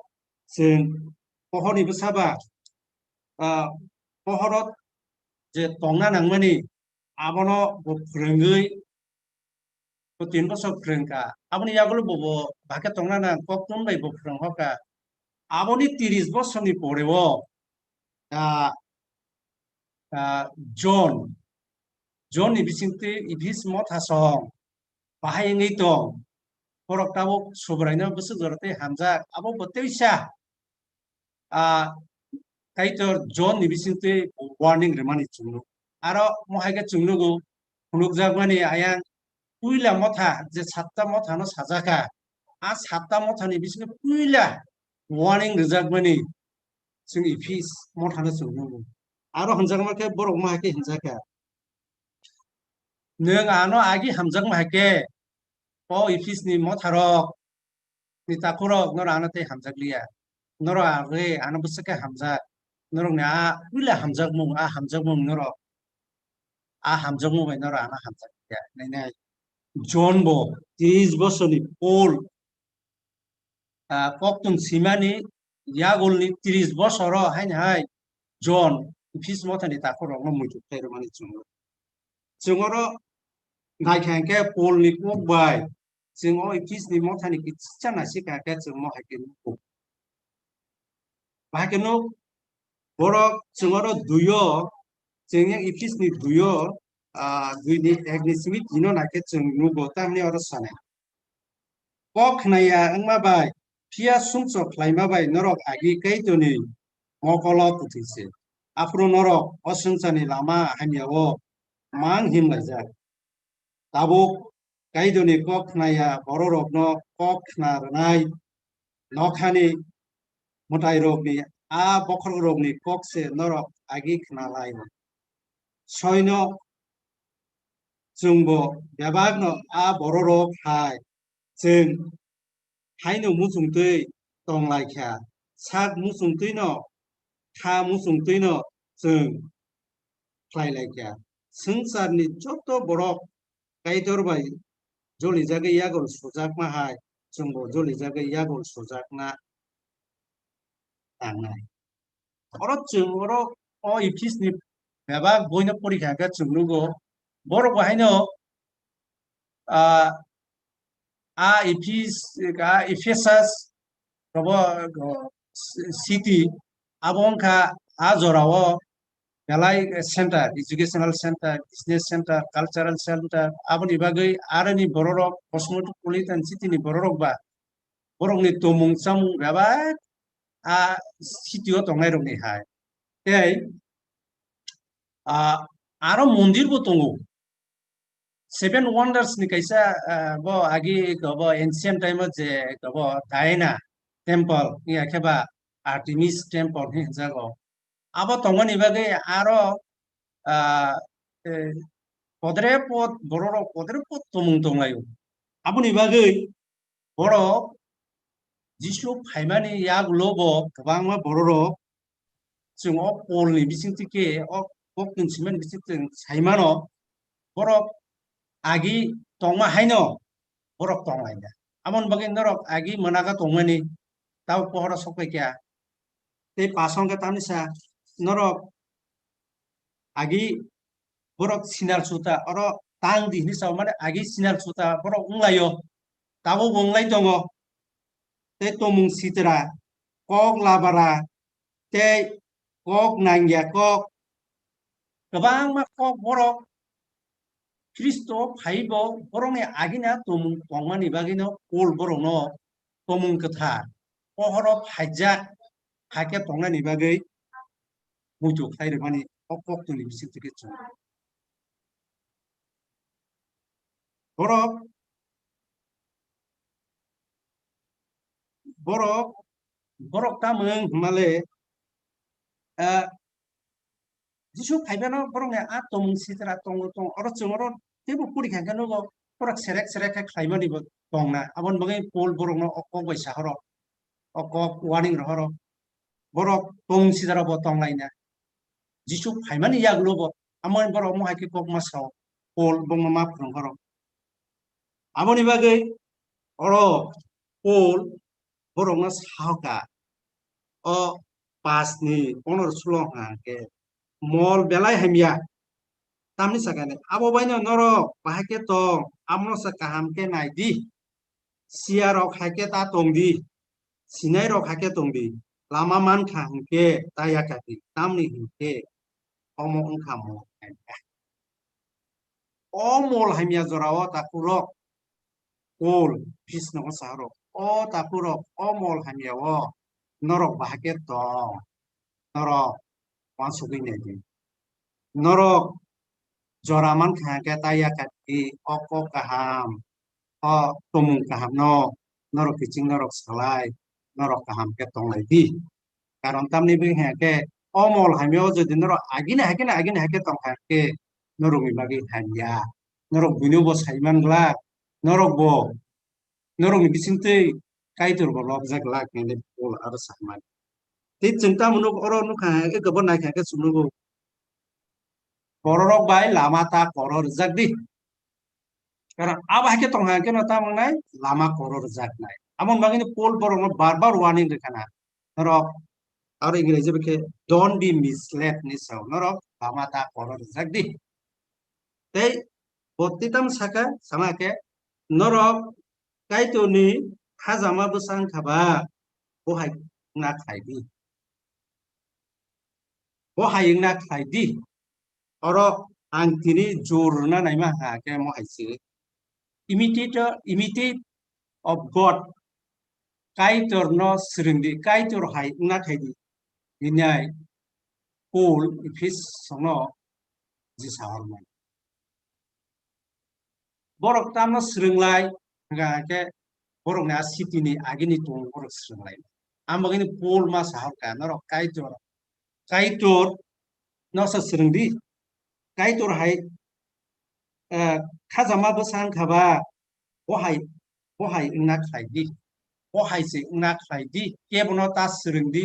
Chwng pohorni bwsa ba, ah, pohoro je tongna nangmani abono bo phwrwngwi bo tin bosor phwrwng kha. Aboni yagulo bo, bo bahai khe tongna nang, kokthum bai bo phwrwng hor kha. Aboni tris bosorni pore o, ah, ah, John, John ni bisingtwi Ephis motha song bahai wngwi tong. Borok tabuk Subraino bwswk jora tei hamjak, abo bo teisa, ah, Kaitor John ni bisingtwi warning rwmani chwng nuk. Aro mo hai khe chwng nugo, phunukjakmani ayang puila motha je satta mothano sajakha, a satta mothani bisingo puila warning rwjakmani chwng Ephis mothano chwng nugo. Aro hwnjakma khe borok mo hai khe hwnjakha, "Nwng ano agi hamjakma hai khe, o Ephis ni motharok ni takhurok norok ano tei hamjak liya. Norok agwi ano bwswk khe hamjak. Norokni a puila hamjakmung, a hamjakmung norok a hamjakma bai norok ano hamjakya. Nai nai, John bo tris bosorni Paul, ah, koktwng simani yagulni tris bosoro haini hai John Ephis mothani takhukrokno muitu khlai rwmani chwng nugo. Chwng oro naikha hwnkhe Paulni kok bai chwng o Ephisni mothani kisa naisik kha khe chwng mo hai khe nugo. Bahai khe nuk borok chwng oro duio, chwng yang Ephisni duio, ah, duini ekni simi tino naikhe chwng nugo, tamni oro sanai. Kok khnaya wngma bai, phiya sumsok khlaima bai norok agi Kaitorni mokolo kwthwi se. Aphuru norok o swngcharni lama hamyao mang himlaijak. Tabuk Kaitorni kok khnaya bororokno kok khna rwnai nokhani mwtairokni a bokhorokrokni kok se norok agi khna lai. Soino chwngbo bebakno a bororok hai chwng haino muchungtwi tong lai kha, sak muchungtwino, kha muchungtwino chwng khlai lai kha. Swngcharni joto borok Kaitor bai jolijagwi yagul sujakma hai chwngbo jolijagwi yagul sujakna tangnai. Oro chwng oro o Ephisni bebak boino porikha khe chwng nugo, borok bo haino, ah, a Ephis, a Ephesus robo, o, city, abo wngkha a jorao belai center, educational center, business center, cultural center, aboni bagwi aroni bororok cosmopolitan city ni bororok ba borokni tomung chamung bebak a city o tongnai rokni hai. Tei, ah, aro mondir bo tongo. Seven Wonders ni kaisa, ah, bo agi ko bo ancient time o je ko bo Diana temple, ya khe ba Artemis temple hinwi hwnjago. Abo tongmani bagwi aro, ah, eh, podre pod bororok podre pod tomung tonglaio. Aboni bagwi borok Jisu phaimani yagulo bo kwbangma bororok chwng o Polni bisingtwi khe o koktwng simani bisingtwi chwng sai mano, borok agi tongma haino borok tonglainai. Aboni bagwi norok agi mwnaga tongmani tabo pohoro sokphaikha. Tei paso hwnkhe tamni sa norok agi borok sinal suta oro tang di hinwi sao, mane agi sinal suta borok wnglaio, tabuk bo wnglai tongo. Tei tomung sitra, kok labara, tei kok nangya kok, kwbangma kok borok Khristo phaibo borokni agina tomung tongmani bagwino Pol borokno tomung kwthar pohoro phaijak hakhe tongnani bagwi muitu khlai rwmani o koktwni bisingtwi khe chwng. Borok, borok, borok tamo wng hwnmale, ah, Jisu phaibano borokni a tomung sitra tongo tong, oro chwng oro teibo pori kha khe nugo, borok serek serek khe khlaimani bo tongna. Aboni bagwi Pol borokno o kok bai sa horo, o kok warning rw horo. Borok tomung sitra bo tonglaina. Jisu phaimani yagulo bo, amoni borok omo hai khe kok ma sao, Pol bongma ma phwrwng horo. Aboni bagwi oro Pol borokno sahoka, o pasni ponoro sulo hwnkha hwnkhe mol belai hamya. Tamni sakani abo baino norok bahai khe tong, amono sa kaham khe nai di. Siya rok hai khe ta tong di, sinai rok hai khe tong di. Lama mankha hwnkhe ta yakha di, tamni hwnkhe omo wngkha mol hamya. O mol hamya jorao takhurok Pol Khrisno saharok, o takhurok o mol hamyao norok bahai khe tong, norok uansugwi nai di. Norok jora mankha hwnkhe ta yakha di, o kok kaham, o tomung kahamno norok kiching norok salai, norok kaham khe tonglai di. Karon tamni bagwi hwnkhe o mol hamyao jodi norok agini hai kheno agini hai khe tongkha hwnkhe norokni bagwi hamya. Norok buino bo saiman glak, norok bo, norokni bisingtwi Kaitor bo lobjak glak hinwi Pol aro samani. Tei chwng tamo nuk-, oro nukha hwnkhe bo naikha khe chwng nugo. bororok bai lama ta koro rwjak di. Karon abo hai khe tong kha khe no tamo wngnai lama koro rwjaknai. Amo bagwi ni Paul borokno bar bar warning rwkha na. Norok aro Ingreji bai khe don't be misled ni sao. Norok lama ta koro rwjak di. Tei bo tei tamo saka sama khe norok Kaitorni khajama bwsa wngkha ba bo hai wngna khlai di. Bo hai wngna khlai di. Oro ang tini jor rwna naima ha khe mo hai se. Imitate, imitate of God. Kaitor no swrwng di, Kaitor hai wngna khlai di. Hinai Paul Ephesus no jisa hormai. Borok tamno swrwnglai, hwnkha khe borokni a city ni agini tong borok swrwnglai. Ang bagwino Paul ma sahorkha, norok Kaitor, Kaitor no se swrwng di. Kaitor hai, eh, khajama bwsa wngkha ba, bo hai, bo hai wngna khlai di. Bo hai se wngna khlai di. Kebo no ta swrwng di.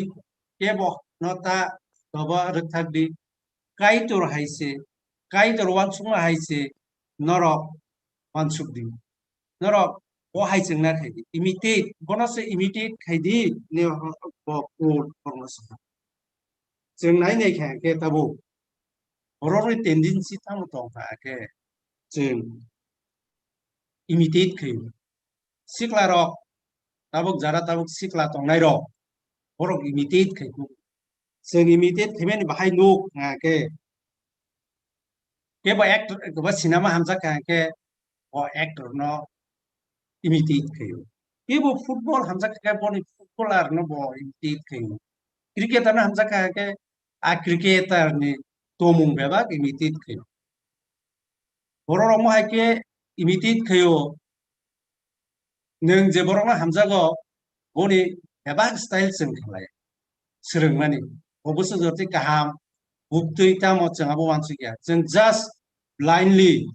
Kebo no ta dobo rwkthak di. Kaitor hai se, Kaitor uansukma hai se norok uansuk di. Norok bo hai se wngna khlai di. Imitate, bono se imitate khai di, ne bo Paul borokno sakha. Chwng nai nai kha khe tabuk borokni tendency tamo tong kha khe chwng imitate khai. Sikla rok tabuk jara tabuk sikla tongnai rok borok imitate khai khe. Chwng imitate khaimani bahai nuk, ah, khe, kebo actor, kebo cinema hamjak kha khe, o actor no imitate khaio. Kebo football hamjak kha khe, boni footballer no bo imitate khaio. Cricketer no hamjak kha khe, a cricketer ni tomung bebak imitate khaio. Borok rok mo hai khe imitate khaio. Nwng je borokno hamjago, boni bebak style chwng khlai swrwngmani. Bo bwswk jotoi kaham, buktwi tamo chwng abo uansukya. Chwng just blindly,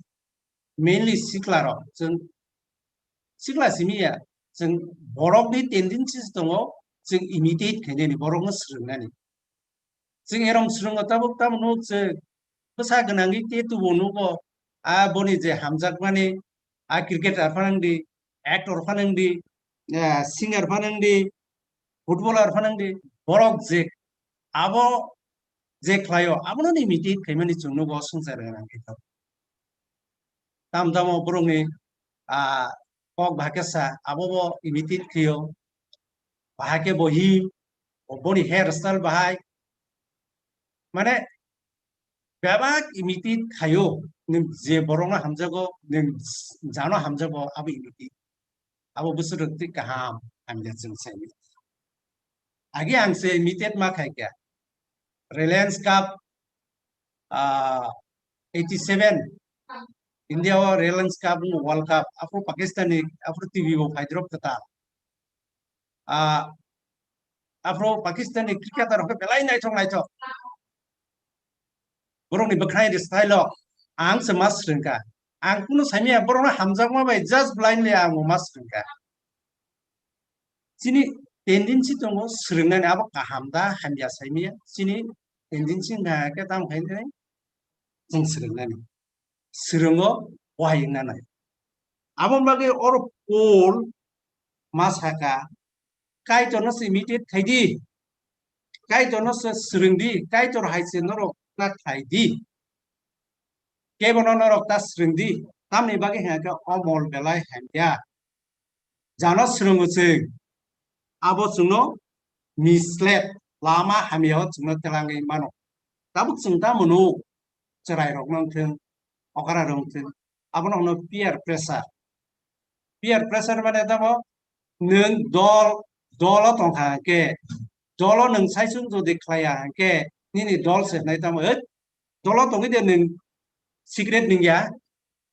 mainly sikla rok, chwng sikla simi ya, chwng borokni tendencies tongo, chwng imitate khainani, borokno swrwngnani. Chwng erom swrwngo tabuk tamo nuk chwng bwsa gwnangwi te tubo nugo, a boni je hamjakmani, a cricketer phanang di, actor phanang di, ah, singer phanang di, footballer phanang di, borok je abo je khlaio, abono ni imitate khaimani chwng nugo swngchar gwnang khe. Tam tamo borokni, ah, kok bahai khe sa, abo bo imitate khaio, bahai khe bo him, bo-, boni hair style bahai, mane bebak imitate khaio, nwng je borokno hamjago, nwng jano hamjago, abo imitate. Abo bwswk rwktwi kaham hamya chwng saimanya. Agi ang se imitate ma khai kha. Reliance Cup, ah, eighty seven, India o Reliance Cup wng World Cup, aphuru Pakistan ni, aphuru T V bo phaidrop kwtal. Ah, aphuru Pakistan ni cricketer rok belai naithok naithok. Borokni bwkhwnai de style o ang se ma swrwngkha. Ang kunu saimanya borokno hamjakma bai just blindly ang ma swrwngkha. Chini tendency tongo swrwngnani, abo kaham da hamya saimanya. Chini tendency wngkha khe tamo khainai chwng swrwngnani. Swrwngo wahai wngna nai. Abo bagwi oro Paul ma saka, Kaitorno se imitate khai di, Kaitorno se swrwng di, Kaitor hai se norok na khlai di. Kebono norok ta swrwng di, tamni bagwi hwnkha khe o mol belai hamya. Jano swrwngo chwng, abo chwngno misled, lama hamyao chwngno telangwi mano. Tabuk chwng tamo nuk, chwrairokno wngthwng, okrarok wngthwng, abono hwno peer pressure. Peer pressure mane tamo, nwng dol, dolo tongkha hwnkhe, dolo nwng saichung jodi khlaiya hwnkhe, nini dol se hwnwi tamo, "Hei, dolo tongwi de nwng cigarette nungya,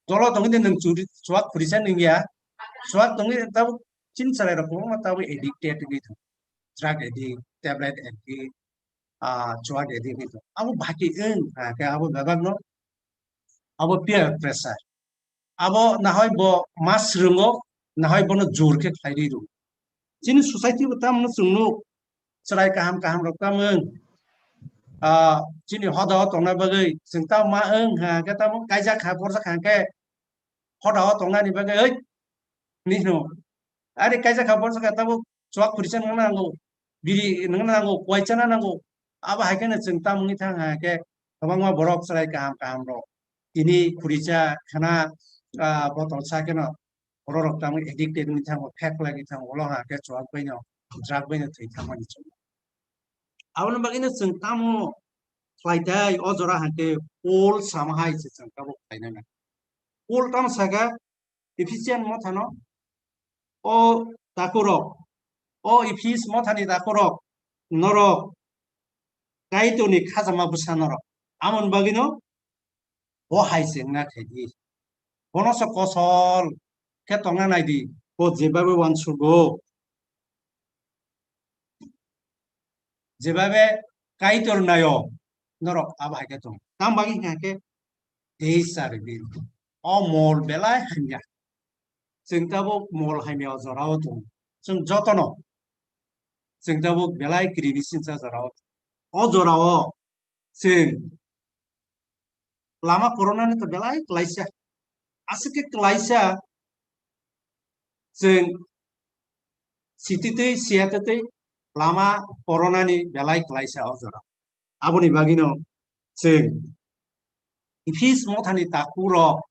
dolo tongwi de nwng churi, chuak khurisa nungya, chuak tongwi tabuk chini chwrairok kwbangma tabuk addicted wngwi tongo, drug addict, tablet addict, ah, chuak addict wngwi tongo." Abo bahai khe wng kha khe abo bebakno abo peer pressure. Abo nahoi bo ma swrwngo, nahoi bono jor khe khlai rwi rw. Chini society bo tamo chwng nuk, chwrai kaham kaham rok tamo wng. ah, chini hoda o tongna bagwi chwng tamo ma wng ha khe tamo kaijak kha borjak kha khe hoda o tongnani bagwi oi ni hino. Ari kaijak kha borjak kha tamo chuak khurisa nangna nango, biri nangna nango, kuaisa na nango. Abo hai kheno chwng tamo wngwi thang ha khe kwbangma borok chwrai kaham kaham rok tini khurisa khana, ah, botol sa kheno borok rok tamo addicted wngwi thango, phek lagwi thango, ulo ha khe chuak baino, drug baino thwi thangmani chwng. Aboni bagwino chwng tamo khlai tai o jora hwnkhe Paul sama hai se chwng tabuk khlainai. Paul tamo saka Ephesian mothano, o takhurok, o Ephis mothani takhurok, norok Kaitorni khajama bwsa norok. Amoni bagwino bo hai se wngna khaidi. Bono se kosol khe tongna naidi, bo jebabe uansugo. Jebabe Kaitor nayo, norok abo hai khe tong. Tam bagwi hwnkha khe, these are revealed. O mol belai hamya. Chwng tabuk mol hamya o jorao tong. Chwng jotono. Chwng tabuk belai kiri bisinsa jorao. O jorao chwng lama koronani to belai klaisa. Aswk khe klaisa chwng sititwi siyatitwi lama koronani belai klaisa o jora. Aboni bagwino chwng Ephis mothani takhurok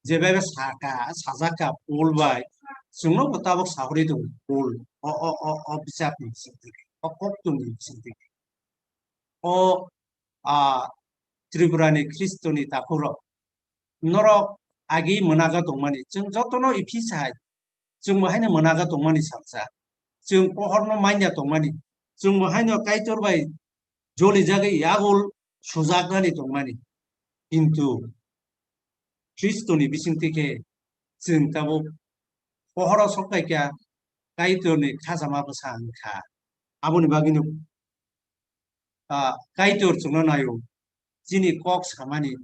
jebabe saka, sajak kha Paul bai, chwngno bo tabuk sahori tongo Paul. O, o, o, o bisapni bisingtwi, o koktwmni bisingtwi. O, a, Tripurani Khristoni takhurok, norok agi mwnaga tongmani, chwng jotono Ephis hai, chwng bo haino mwnaga tongmani salsa, chwng pohorno manya tongmani, chwng bo haino Kaitor bai jolijagwi yagul sujaknani tongmani. Kintu Khristoni bisingtwi khe chwng tabuk pohoro sokphaikha Kaitorni khajama bwsa wngkha. Aboni bagwino, ah, Kaitor chwngno naio, chini kok samani.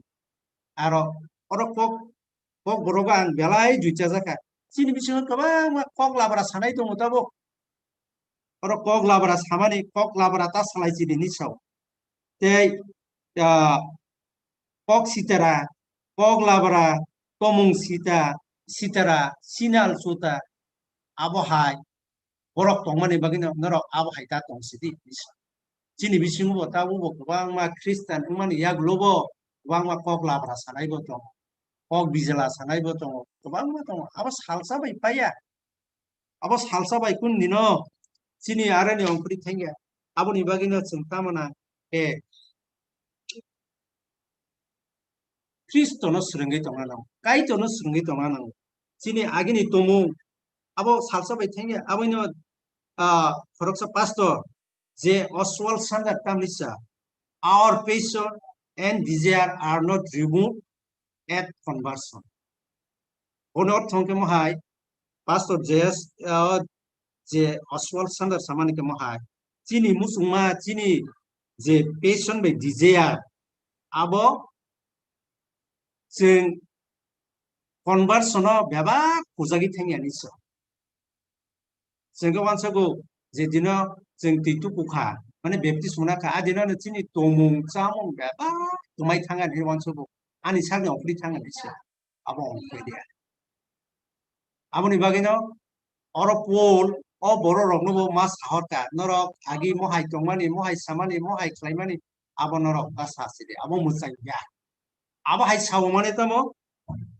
Aro oro kok, kok borogo ang belai duichajakha. Chini bisingo kwbangma kok labra sanai tongo tabuk. Oro kok labra samani, kok labra ta salai chini hinwi sao. Tei, ah, kok sitara, kok labra, tomung sita, sitara, sinal suta, abo hai borok tongmani bagwino norok abo hai ta tong sidi. Chini bisingo bo tabuk bo kwbangma Christian wngmani yagulo bo kwbangma kok labra sanai bo tongo, kok bijala sanai bo tongo, kwbangma tongo. Abo salsa bai paiya. Abo salsa bai kun dino chini aroni ongkri thangya. Aboni bagwino chwng tamana khe Khristono swrwngwi tongna nango, Kaitorno swrwngwi tongna nango. Chini agini tomung abo salsa bai thangya, aboino, ah, khoroksa pastor je Oswald Sanders tamni sa, "Our passion and desire are not removed at conversion." Bono ortho hwnkhe mohai, Pastor J S, ah, je Oswald Sanders samani khe mohai, chini muchungma, chini je passion bai desire, abo chwng conversion o bebak pujagwi thangya ni se. Chwng khe uansago je dino chwng twi tuku kha, mane baptism na kha, a dino no chini tomung chamung bebak twmai thang ani uansago, ani sakni ongkri thang ani se. Abo ongkri dia. Aboni bagwino oro Paul o borok rokno bo ma sahor kha, norok agi mohai tongmani, mohai samani, mohai khlaimani, abo norok ta sa sidi, abo mwchang ya. Abo hai sao mane tamo,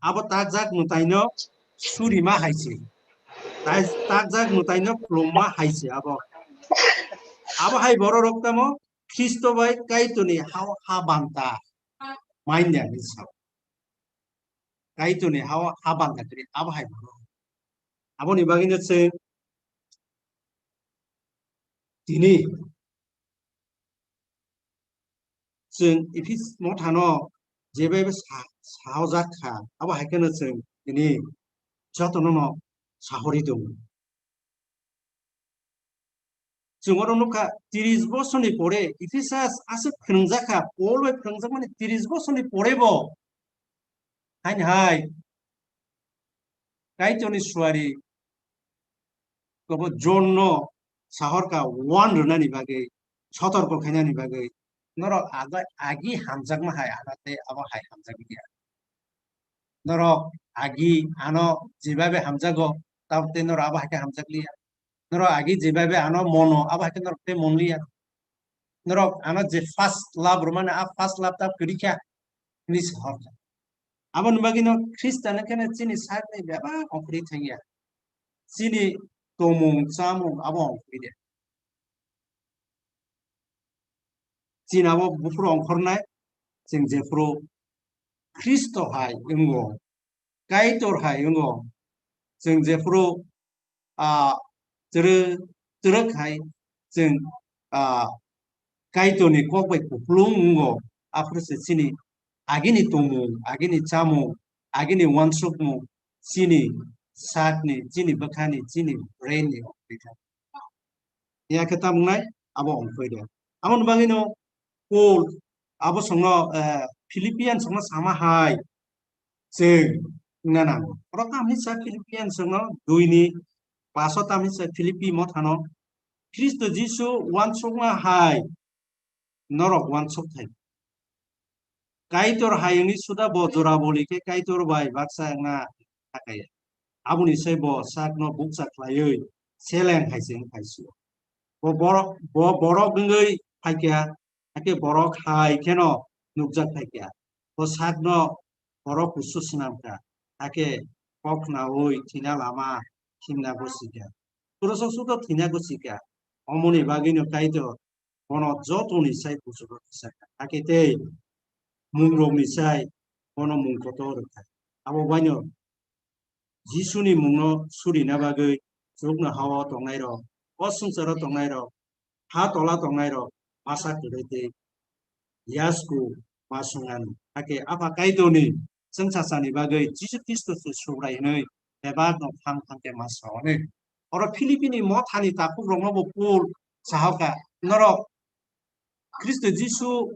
abo takjak mwtaino surima hai se. Tai-, takjak mwtaino khulumma hai se abo. Abo hai borok rok tamo Khristo bai Kaitorni ha, ha banta mainya hinwi sao. Kaitorni ha, ha banta kiri abo hai borok. Aboni bagwino chwng tini chwng Ephis mothano jebai sa-, sahojak kha, abo hai kheno chwng tini jotono no sahori tongo. Chwng oro nukha, tris bosorni pore Ephesus aswk phwrwngjak kha, Paul bai phwrwngjak mani tris bosorni pore bo haini hai Kaitorni suari kobo John no sahor kha warn rwnani bagwi, sotorko khainani bagwi. Norok aga-, agi hamjakma hai ano tei abo hai hamjakliya. Norok agi ano jebabe hamjago, tabuk tei norok abo hai khe hamjakliya. Norok agi jebabe ano mono, abo hai khe norok tei monliya. Norok ano je first love rwmani, a first love ta kwrwi kha, hwnwi sa hor kha. Aboni bagwino Khristo no khe chini sakni bebak ongkhorwi thangya. Chini tomung, chamung abo ongkhorwi de. Chini abo buphuru ongkhornai, chwng jephuru Khristo hai wngo, Kaitor hai wngo, chwng jephuru, ah, twrwk, twrwk hai chwng, ah, Kaitorni kok bai kupulung wngo, aphuru se chini agini tongmung, agini chamung, agini uansukmung, chini sakni, chini bwkhani, chini brainni ongkhorwi thangkha. Iya khe tamo wngnai, abo ongkhorwi de. Aboni bagwino Paul abo songno, eh, Philippians songno sama hai chwng wngna nango. Oro tamo hinsa Philippians songno dui ni paso tamo hinsa Philippi mothano Khristo Jisu uansukma hai norok uansuk thai. Kaitor hai wngwi suda bo jora boli khe Kaitor bai baksa wngna thakaya. Aboni sai bo sakno bukcha khlaiwi seleng hai se wng phai sio. Bo borok, bo borok wngwi phaikha, hakhe borok hai kheno nukjak phaikha. Bo sakno borok kusu swnamkha, hakhe kok khnaui thwina lama himna bo sikha. Khoroksa sudo thwina bo sikha. Omoni bagwino Kaitor bono jotoni sai kuchugo kisa kha. Hakhe tei mungrokni sai bono mung kotor rwkha. Abo baino Jisuni mungno surina bagwi chukno hao tongnairok, o swngcharo tongnairok, ha tola tongnairok masa kwrwi tei yasku ma swngnani. Hakhe Apha Kaitorni chwngsachani bagwi Jisu Khristo se Subrai hwnwi bebakno phang phang khe ma sa hwnwi. Oro Philippini mothani takhukrokno bo Paul sahokha, norok Khristo Jisu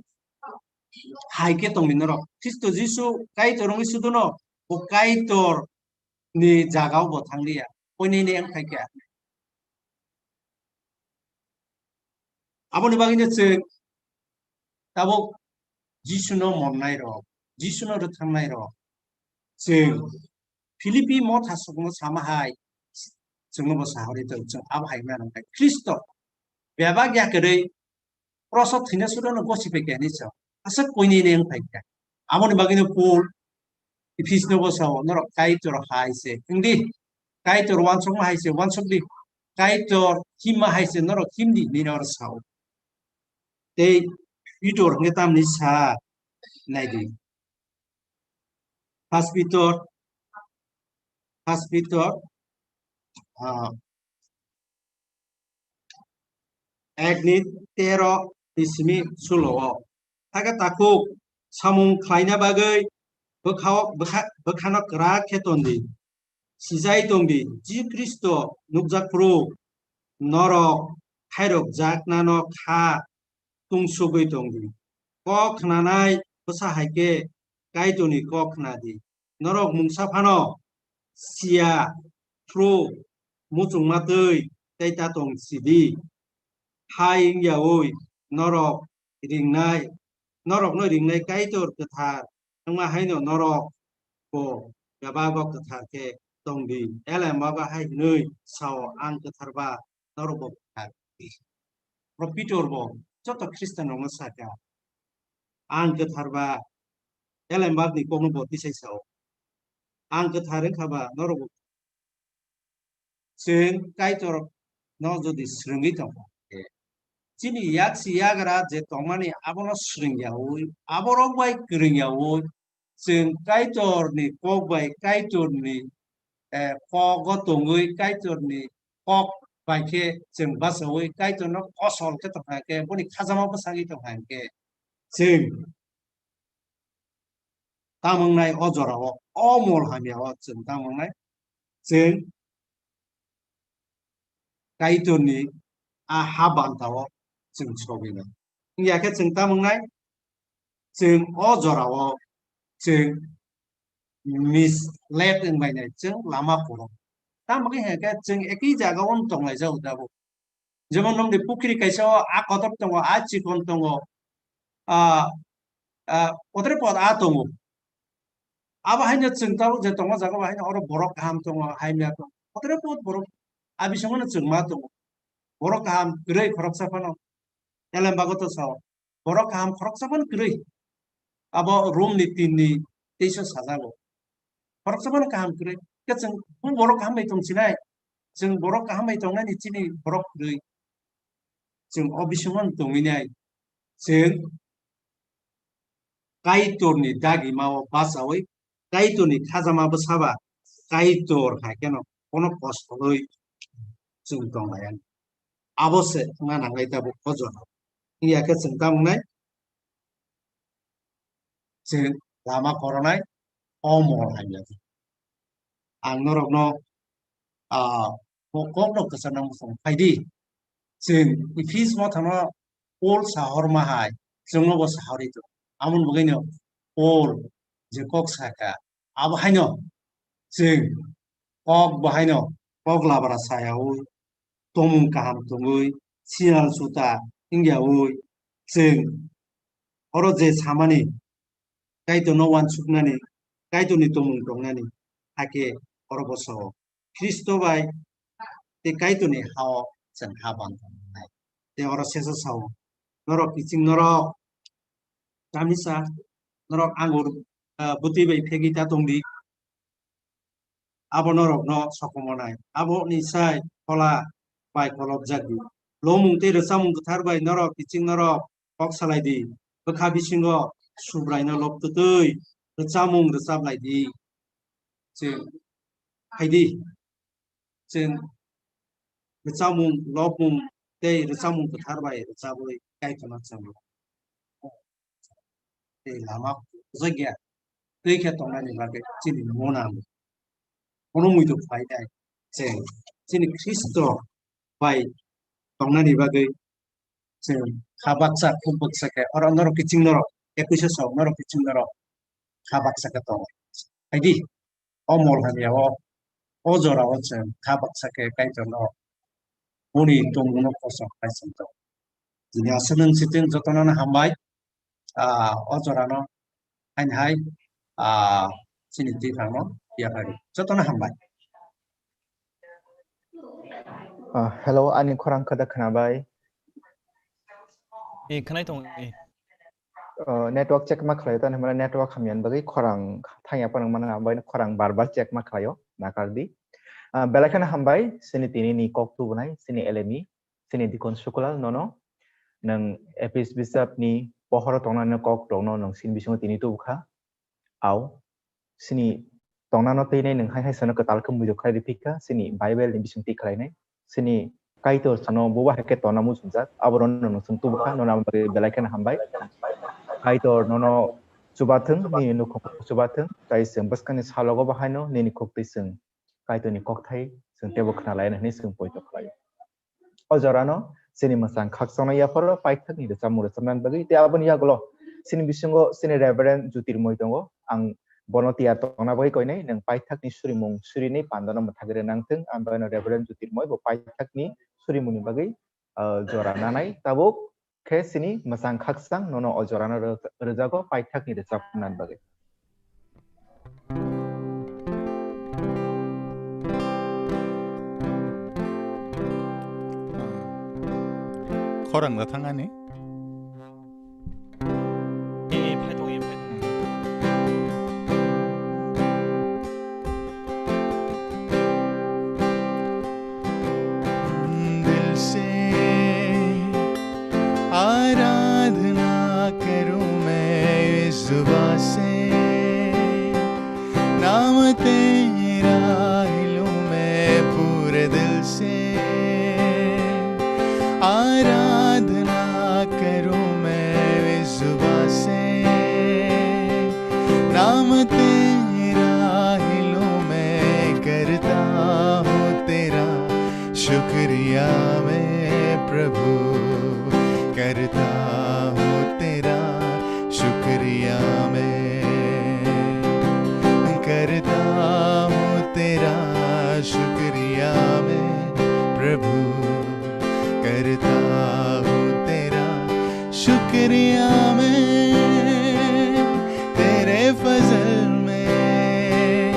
hai khe tongdi norok. Khristo Jisu Kaitor wngwi suduno bo Kaitorni jagao bo thangliya. Koinene wng phaikha. Aboni bagwino chwng tabuk Jisuno monnairok, Jisuno rwthangnairok, chwng Philippi mothasukno sama hai chwngno bo sahorwi tongo, chwng abo hai wngna nangkha. Khristo bebak ya kwrwi kroso thwina surono gosi phaikha hinwi chwng aswk koinene wng phaikha. Aboni bagwino Paul Ephisno bo sao, norok Kaitor hai se wngdi, Kaitor uansukma hai se uansukdi, Kaitor himma hai se norok himdi hinwi norok sao. Tei Pitor hwnkhe tamni sa naidi. First Pitor, First Pitor, ah, ek ni tero ni simi sulo o. Hakhe takhuk samung khlaina bagwi bwkha-, bwkha-, bwkhano kwrak khe ton di. Sijai tong di, Jisu Khristo nukjak phuru norok khairokjaknano kha tungsugwi tong di. Kok khnanai bwsa hai khe Kaitorni kok khna di. Norok mungsa phano siya phuru muchungma twi tei ta tong si di. Hai wng yaui norok ringnai, norokno ringnai Kaitor kwthar wngma haino norok bo bebak bo kwthar khe tong di. Elembak bo hai hwnwi sao, "Ang kwthar ba, norok bo kwthar." Oro Pitor bo joto Khristian rokno sakha, "Ang kwthar ba," elembak ni kokno bo tisai sao, "Ang kwthar wngkha ba, norok bo." Chwng Kaitor no jodi swrwngwi tongkha khe, chini yaksi yagra je tongmani abono swrwng yaui, aborok bai kwrwng yaui, chwng Kaitorni kok bai Kaitorni, eh, kogo tongwi Kaitorni kok bai khe chwng bachaui Kaitorno kosol khe tongkha khe, boni khajama bwsagwi tongkha khe, chwng tamo wngnai o jorao, o mol hamya o chwng tamo wngnai, chwng Kaitorni a ha bantao chwng sogwinai. Wngya khe chwng tamo wngnai, chwng o jorao chwng misled wngbainai, chwng lama kwrwng. Tamo khe hwnkhe chwng ekhi jagao wng tonglaijao tabuk. Jemon, nwng di pukhri kaisa o, a kotor tongo, a chikon tongo. ah, ah, kotre pod a tongo. Abo haino chwng tabuk je tongo jaga bo haino oro borok kaham tongo, hamya tongo. Kotre pod borok a bisingo no chwng ma tongo. Borok kaham kwrwi khoroksa phano. Elembago to sao. Borok kaham khoroksa phano kwrwi. Abo Rom ni tin ni teisa sajago. Khoroksa phano kaham kwrwi. Khe chwng bo borok kaham bai tong sinai. Chwng borok kaham bai tongnani chini borok kwrwi. Chwng o bisingo no tongwi nai. Chwng Kaitorni dagimao bachaui Kaitorni khajama bwsaba Kaitor hai kheno kono kostolwi chwng tonglaiyani. Abo se wngna nanglai tabuk o jora. Wngya khe chwng tamo wngnai? Chwng lama koronai o mol hamya. Ang norokno, ah, bo kokno kwchangna muchung phaidi. Chwng Ephis mothano Paul sahorma hai chwngno bo sahorwi tongo. Amoni bagwino Paul je kok sakha, abo haino chwng kok bo haino kok labra sayaui, tongmung kaham tongwi, siyal suta wngyaui, chwng oro je samani Kaitorno uansuknani, Kaitorni tongmung tongnani, hakhe oro bo sao. Khristo bai tei Kaitorni ha-o chwng ha bantong wngnai. Tei oro sesa sao, norok kiching norok tamisa, norok angur, ah, bwtwi bai phegwi ta tongdi. Abo norokno sokomornai. Aboni sai Phola bai kolobjak di. Lomung tei rwchapmung kwthar bai norok kiching norok kok salai di. Bwkha bisingo Subraino lobtwtwi rwchapmung rwchap lai di. Chwng phaidi. Chwng rwchapmung, lobmung tei rwchapmung kwthar bai rwchabwi Kaitorno chwng tei lama kwchajak ya twi khe tongnani bagwi chini mona. Bono muitu khlai nai chwng chini Khristo bai tongnani bagwi chwng kha baksa, khuk baksa khe oro norok kiching norok, ekuisa sok norok kiching norok kha baksa khe tongo. Phaidi, o mol hamya o, o jora o chwng kha baksa khe Kaitorno boni tongmungno kosom khai chwng tongo. Tini aswk nwng sitwng jotono no hambai. Ah, o jorano haini hai, ah, chini twi phangno yaphari. Jotono hambai. Ah, hello, ani khorang khada khwnabai? Eh, khwnai tong, eh. Oh, network check ma khlai, tani hwnba network hamya ni bagwi khorang thangya phano mano, ambai khorang bar bar check ma khlaio, nakar di. Ah, belai kheno hambai, chini tini ni kok tubunai, chini L M E, chini Dikon Sukulal nono, nwng Ephis bisap ni pohoro tongnani kok rokno nwng chini bisingo tini tubukha. Au, chini tongnano twi nai nwng hai hai sano kwtal khe muitu khlai rwphikha, chini Bible ni bising twi khlainai. Chini Kaitor sano buba hai khe tongna muchungjak, aborok no nwng chwng tubukha, nono aboni bagwi belai kheno hambai. Kaitor nono chubathwng, nini nukhung chubathwng, tei chwng bwskangni salogo bo haino nini khuktwi chwng Kaitorni kokthai chwng teibo khna lai hwnwi chwng poito khlaio. O jorano chini mwchang khakchangno yapharo paithakni rwchapmung rwchapnani bagwi tei aboni yagulo chini bisingo chini Reverend Jyotirmoy tongo. Ang bono tiyar tongna bagwi koinai, nwng paithakni surimung surinai pandano mwthagwi rwnangthwng. Ang bono Reverend Jyotirmoy bo paithakni surimungni bagwi, ah, jora nanai tabuk. Khe chini mwchang khakchang nono o jorano rw-, rwjago paithakni rwchapnani bagwi. Khorang da thang ani? Eh, phai tong, eh, phai tong. दिल से आराधना करूं मैं इस दुआ से, नाम तेरा ही लूं मैं पूरे दिल से। आराधना करूं मैं इस दुआ से, नाम तेरा ही लूं मैं, करता हूँ तेरा शुक्रिया मैं प्रभु, करता हूँ तेरा शुक्रिया मैं, करता हूँ तेरा शुक्रिया मैं प्रभु, करता हूँ तेरा शुक्रिया मैं तेरे फजल में,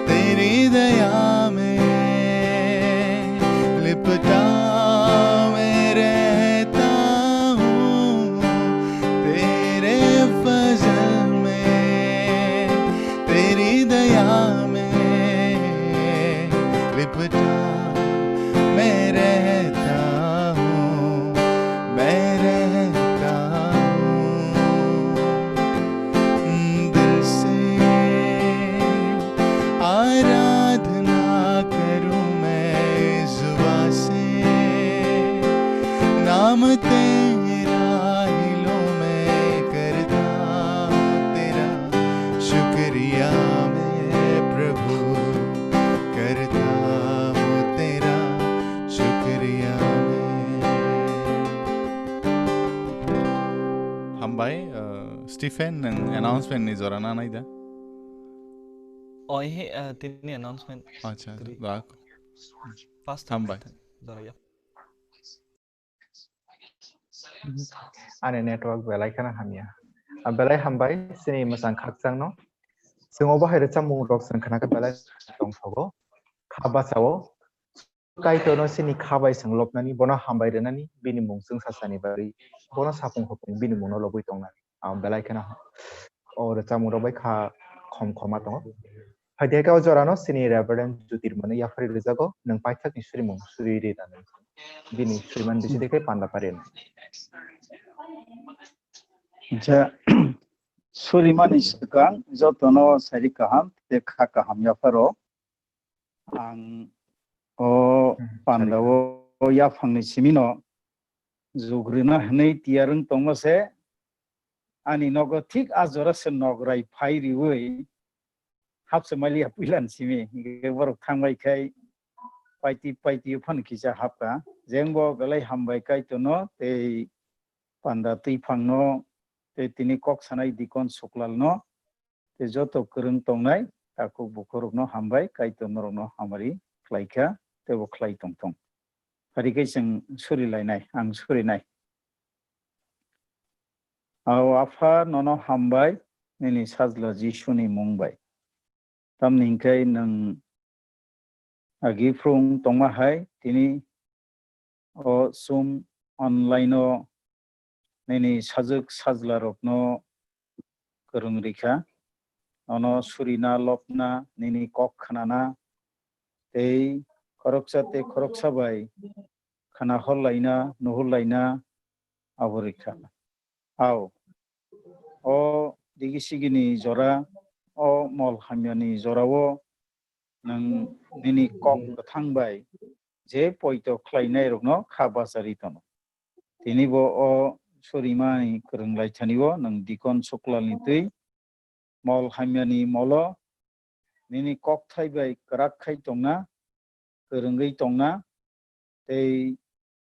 तेरी दया में लिपटा मैं रहता हूँ। तेरे फजल में, तेरी दया में लिपटा मैं रहता हूँ, मैं रहता हूँ। दिल से आराधना करूँ मैं जुबां से, नाम तेरा ही लूँ मैं, करता हूँ तेरा शुक्रिया मैं प्रभु, करता हूँ तेरा शुक्रिया मैं। Hambai, uh, Stephen, nwng announcement ni jora na nai da? Oh, he, uh, tini announcement. Acha, kwrwi. Da. First. Hambai. Jora ya. Ani network belai kheno hamya. Ah, belai hambai, chini mwchang khakchangno. Chwng obo hai rwchapmung rok chwng khnakhe belai tongthogo. Kha bachao. Kaitorno chini kha bai chwng lobnani, bono hambai rwnani, bini mung chwng sachani bagwi, bono sapung hopung bini mungno lobwi tongnani. Ang belai kheno o rwchapmung rok bai kha khom khoma tongo. Phaidi khe o jorano chini Reverend Jyotirmano yaphari rwjago, nwng paithakni surimung suri rina nwng bini suriman bisi de khe panda pari rwna. Acha, surimani swkang jotono sari kaham tei kha kaham yapharo. Ang o Hmm, sari pandao yaphangni simino jugrina hwnwi tiyarwng tongma se, ani nogo thik a jora se nograi phai riwi hapsa maliya puilan simi, hingke borok thangbai khai paiti paiti phano kisa hapka. Jengbo belai hambai Kaitorno tei panda twiphangno tei tini kok sanai Dikon Suklalno tei joto kwrwng tongnai takhuk bukhurokno hambai, Kaitor norokno hamari khlaikha tei bo khlai tongthung. Phari khe chwng suri lainai, ang surinai. Ao Apha, nono hambai, nini Sajla Jisuni mung bai. Tamni hwnkhe nwng agi phrwng tongma hai, tini o chum online o nini sajwk sajla rokno kwrwng rikha, nono surina, lobna, nini kok khnana tei khoroksa tei khoroksa bai khna horlaina, nuhurlaina abo rikha. Ao, o digi sigini jora, o mol hamyani jorao nwng nini kok kwthang bai je poito khlainairokno kha bachari tono. Tini bo o surimani kwrwng laithani o nwng Dikon Suklalni twi mol hamyani molo nini kokthai bai kwrak khai tongna, kwrwngwi tongna tei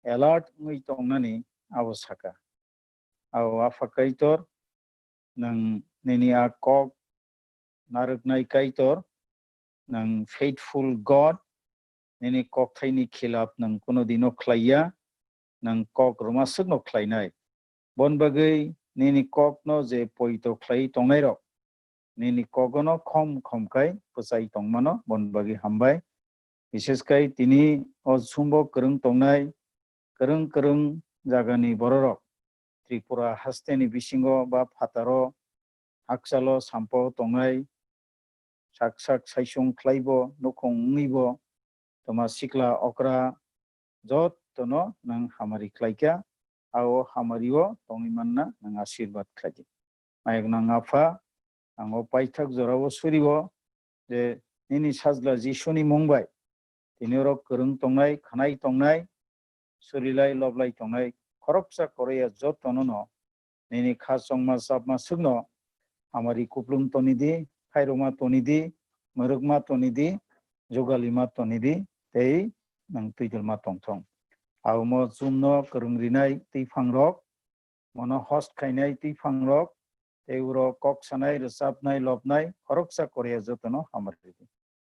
alert wngwi tongnani abo saka. Ao Apha Kaitor, nwng nini a kok narwknai Kaitor, nwng faithful God, nini kokthaini khilap nwng kuno dino khlaiya, nwng kok rwmaswkno khlainai. Bon bagwi nini kokno je poito khlaiwi tongnairok, nini kogono khom khom khai bwchai tongmano, bon bagwi hambai. Biseskai tini o chumbo kwrwng tongnai kwrwng kwrwng jagani bororok, Tripura hasteni bisingo ba phataro hakchalo sampo tongnai, sak sak saisung khlaibo, nukhung wngwibo, toma sikla okra, jotono nwng hamari khlaikha, ao hamario tongwi manna nwng asirwad khlaidi. Mayoknang Apha, ang o paithak jorao surio je nini Sajla Jisuni mung bai tini oro kwrwng tongnai, khnai tongnai, surilai loblai tongnai khoroksa koroya jotono no nini kha chongma chapma swkno hamari kuplung tonidi, khairokma tonidi, mwrwkma tonidi, jugalima tonidi tei nwng twidulma tongthung. Abomo chumno kwrwng rinai twiphangrok, mono host khainai twiphangrok, tei uro kok sanai, rwchapnai, lobnai khoroksa koroya jotono hamari ridi.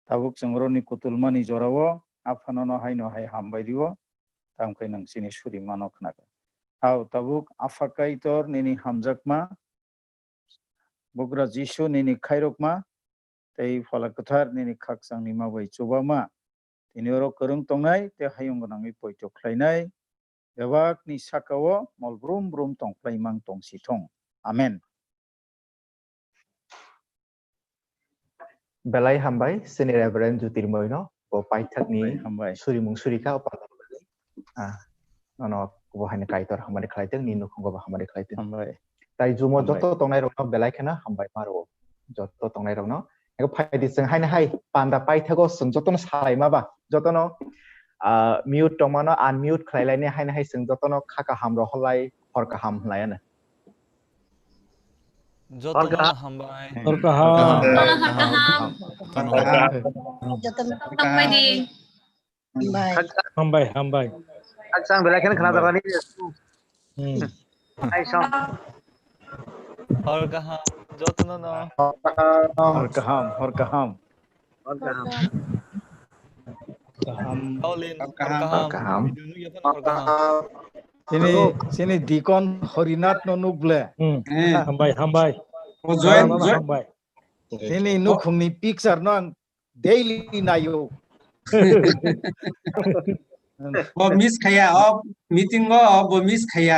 Tabuk chwng oroni kutulmani jorao Aphano no haino hai hambai rio, tamkhe nwng chini surimano khnakha. Tao tabuk Apha Kaitor nini hamjakma, Bugra Jisu nini khairokma, tei Phola Kwthar nini khakchangni ma bai chubama. Tini oro kwrwng tongnai tei hayung gwnangwi poito khlainai. Bebakni saka-o mol brum brum tong phlai mang tong si thung. Amen. Belai hambai, sini Reverend Jyotirmoy no, bo paithak ni Hambai, hambai. Surimung surika, o pal-, ah, nono, bo haino Kaitor hamari khlai teng, ni nukhungo bo hamari khlai teng. Hambai. Tai jumo Hambai. Joto tongnai rok no belai kheno hambai maro, joto tongnai rok no. Ego phaidi chwng haino hai panda paithago chwng joto no salai ma ba, joto no, ah, mute tongma no unmute khlai lai ni haino hai chwng joto no kha kaham rohor lai, hor kaham hwnlai ano. Jotono hambai. Hor kaham. Hor kaham. Jotono hambai di. Hambai, hambai. Khakchang belai kheno khna jaga ni. Hmm. Ai song. Hor kaham. Jotono no. Hor kaham, hor kaham. Hor kaham. Kaham. Paulin, hor kaham. Hor kaham. Video nugya phano hor kaham. Sini, sini Deacon Horinath no nuk ble. Hmm. Eh. Hambai, hambai. Oh, join, join. Hambai. Sini nukhungni picture no ang daily nayo. Bo miss khaya, o meeting o bo miss khaya.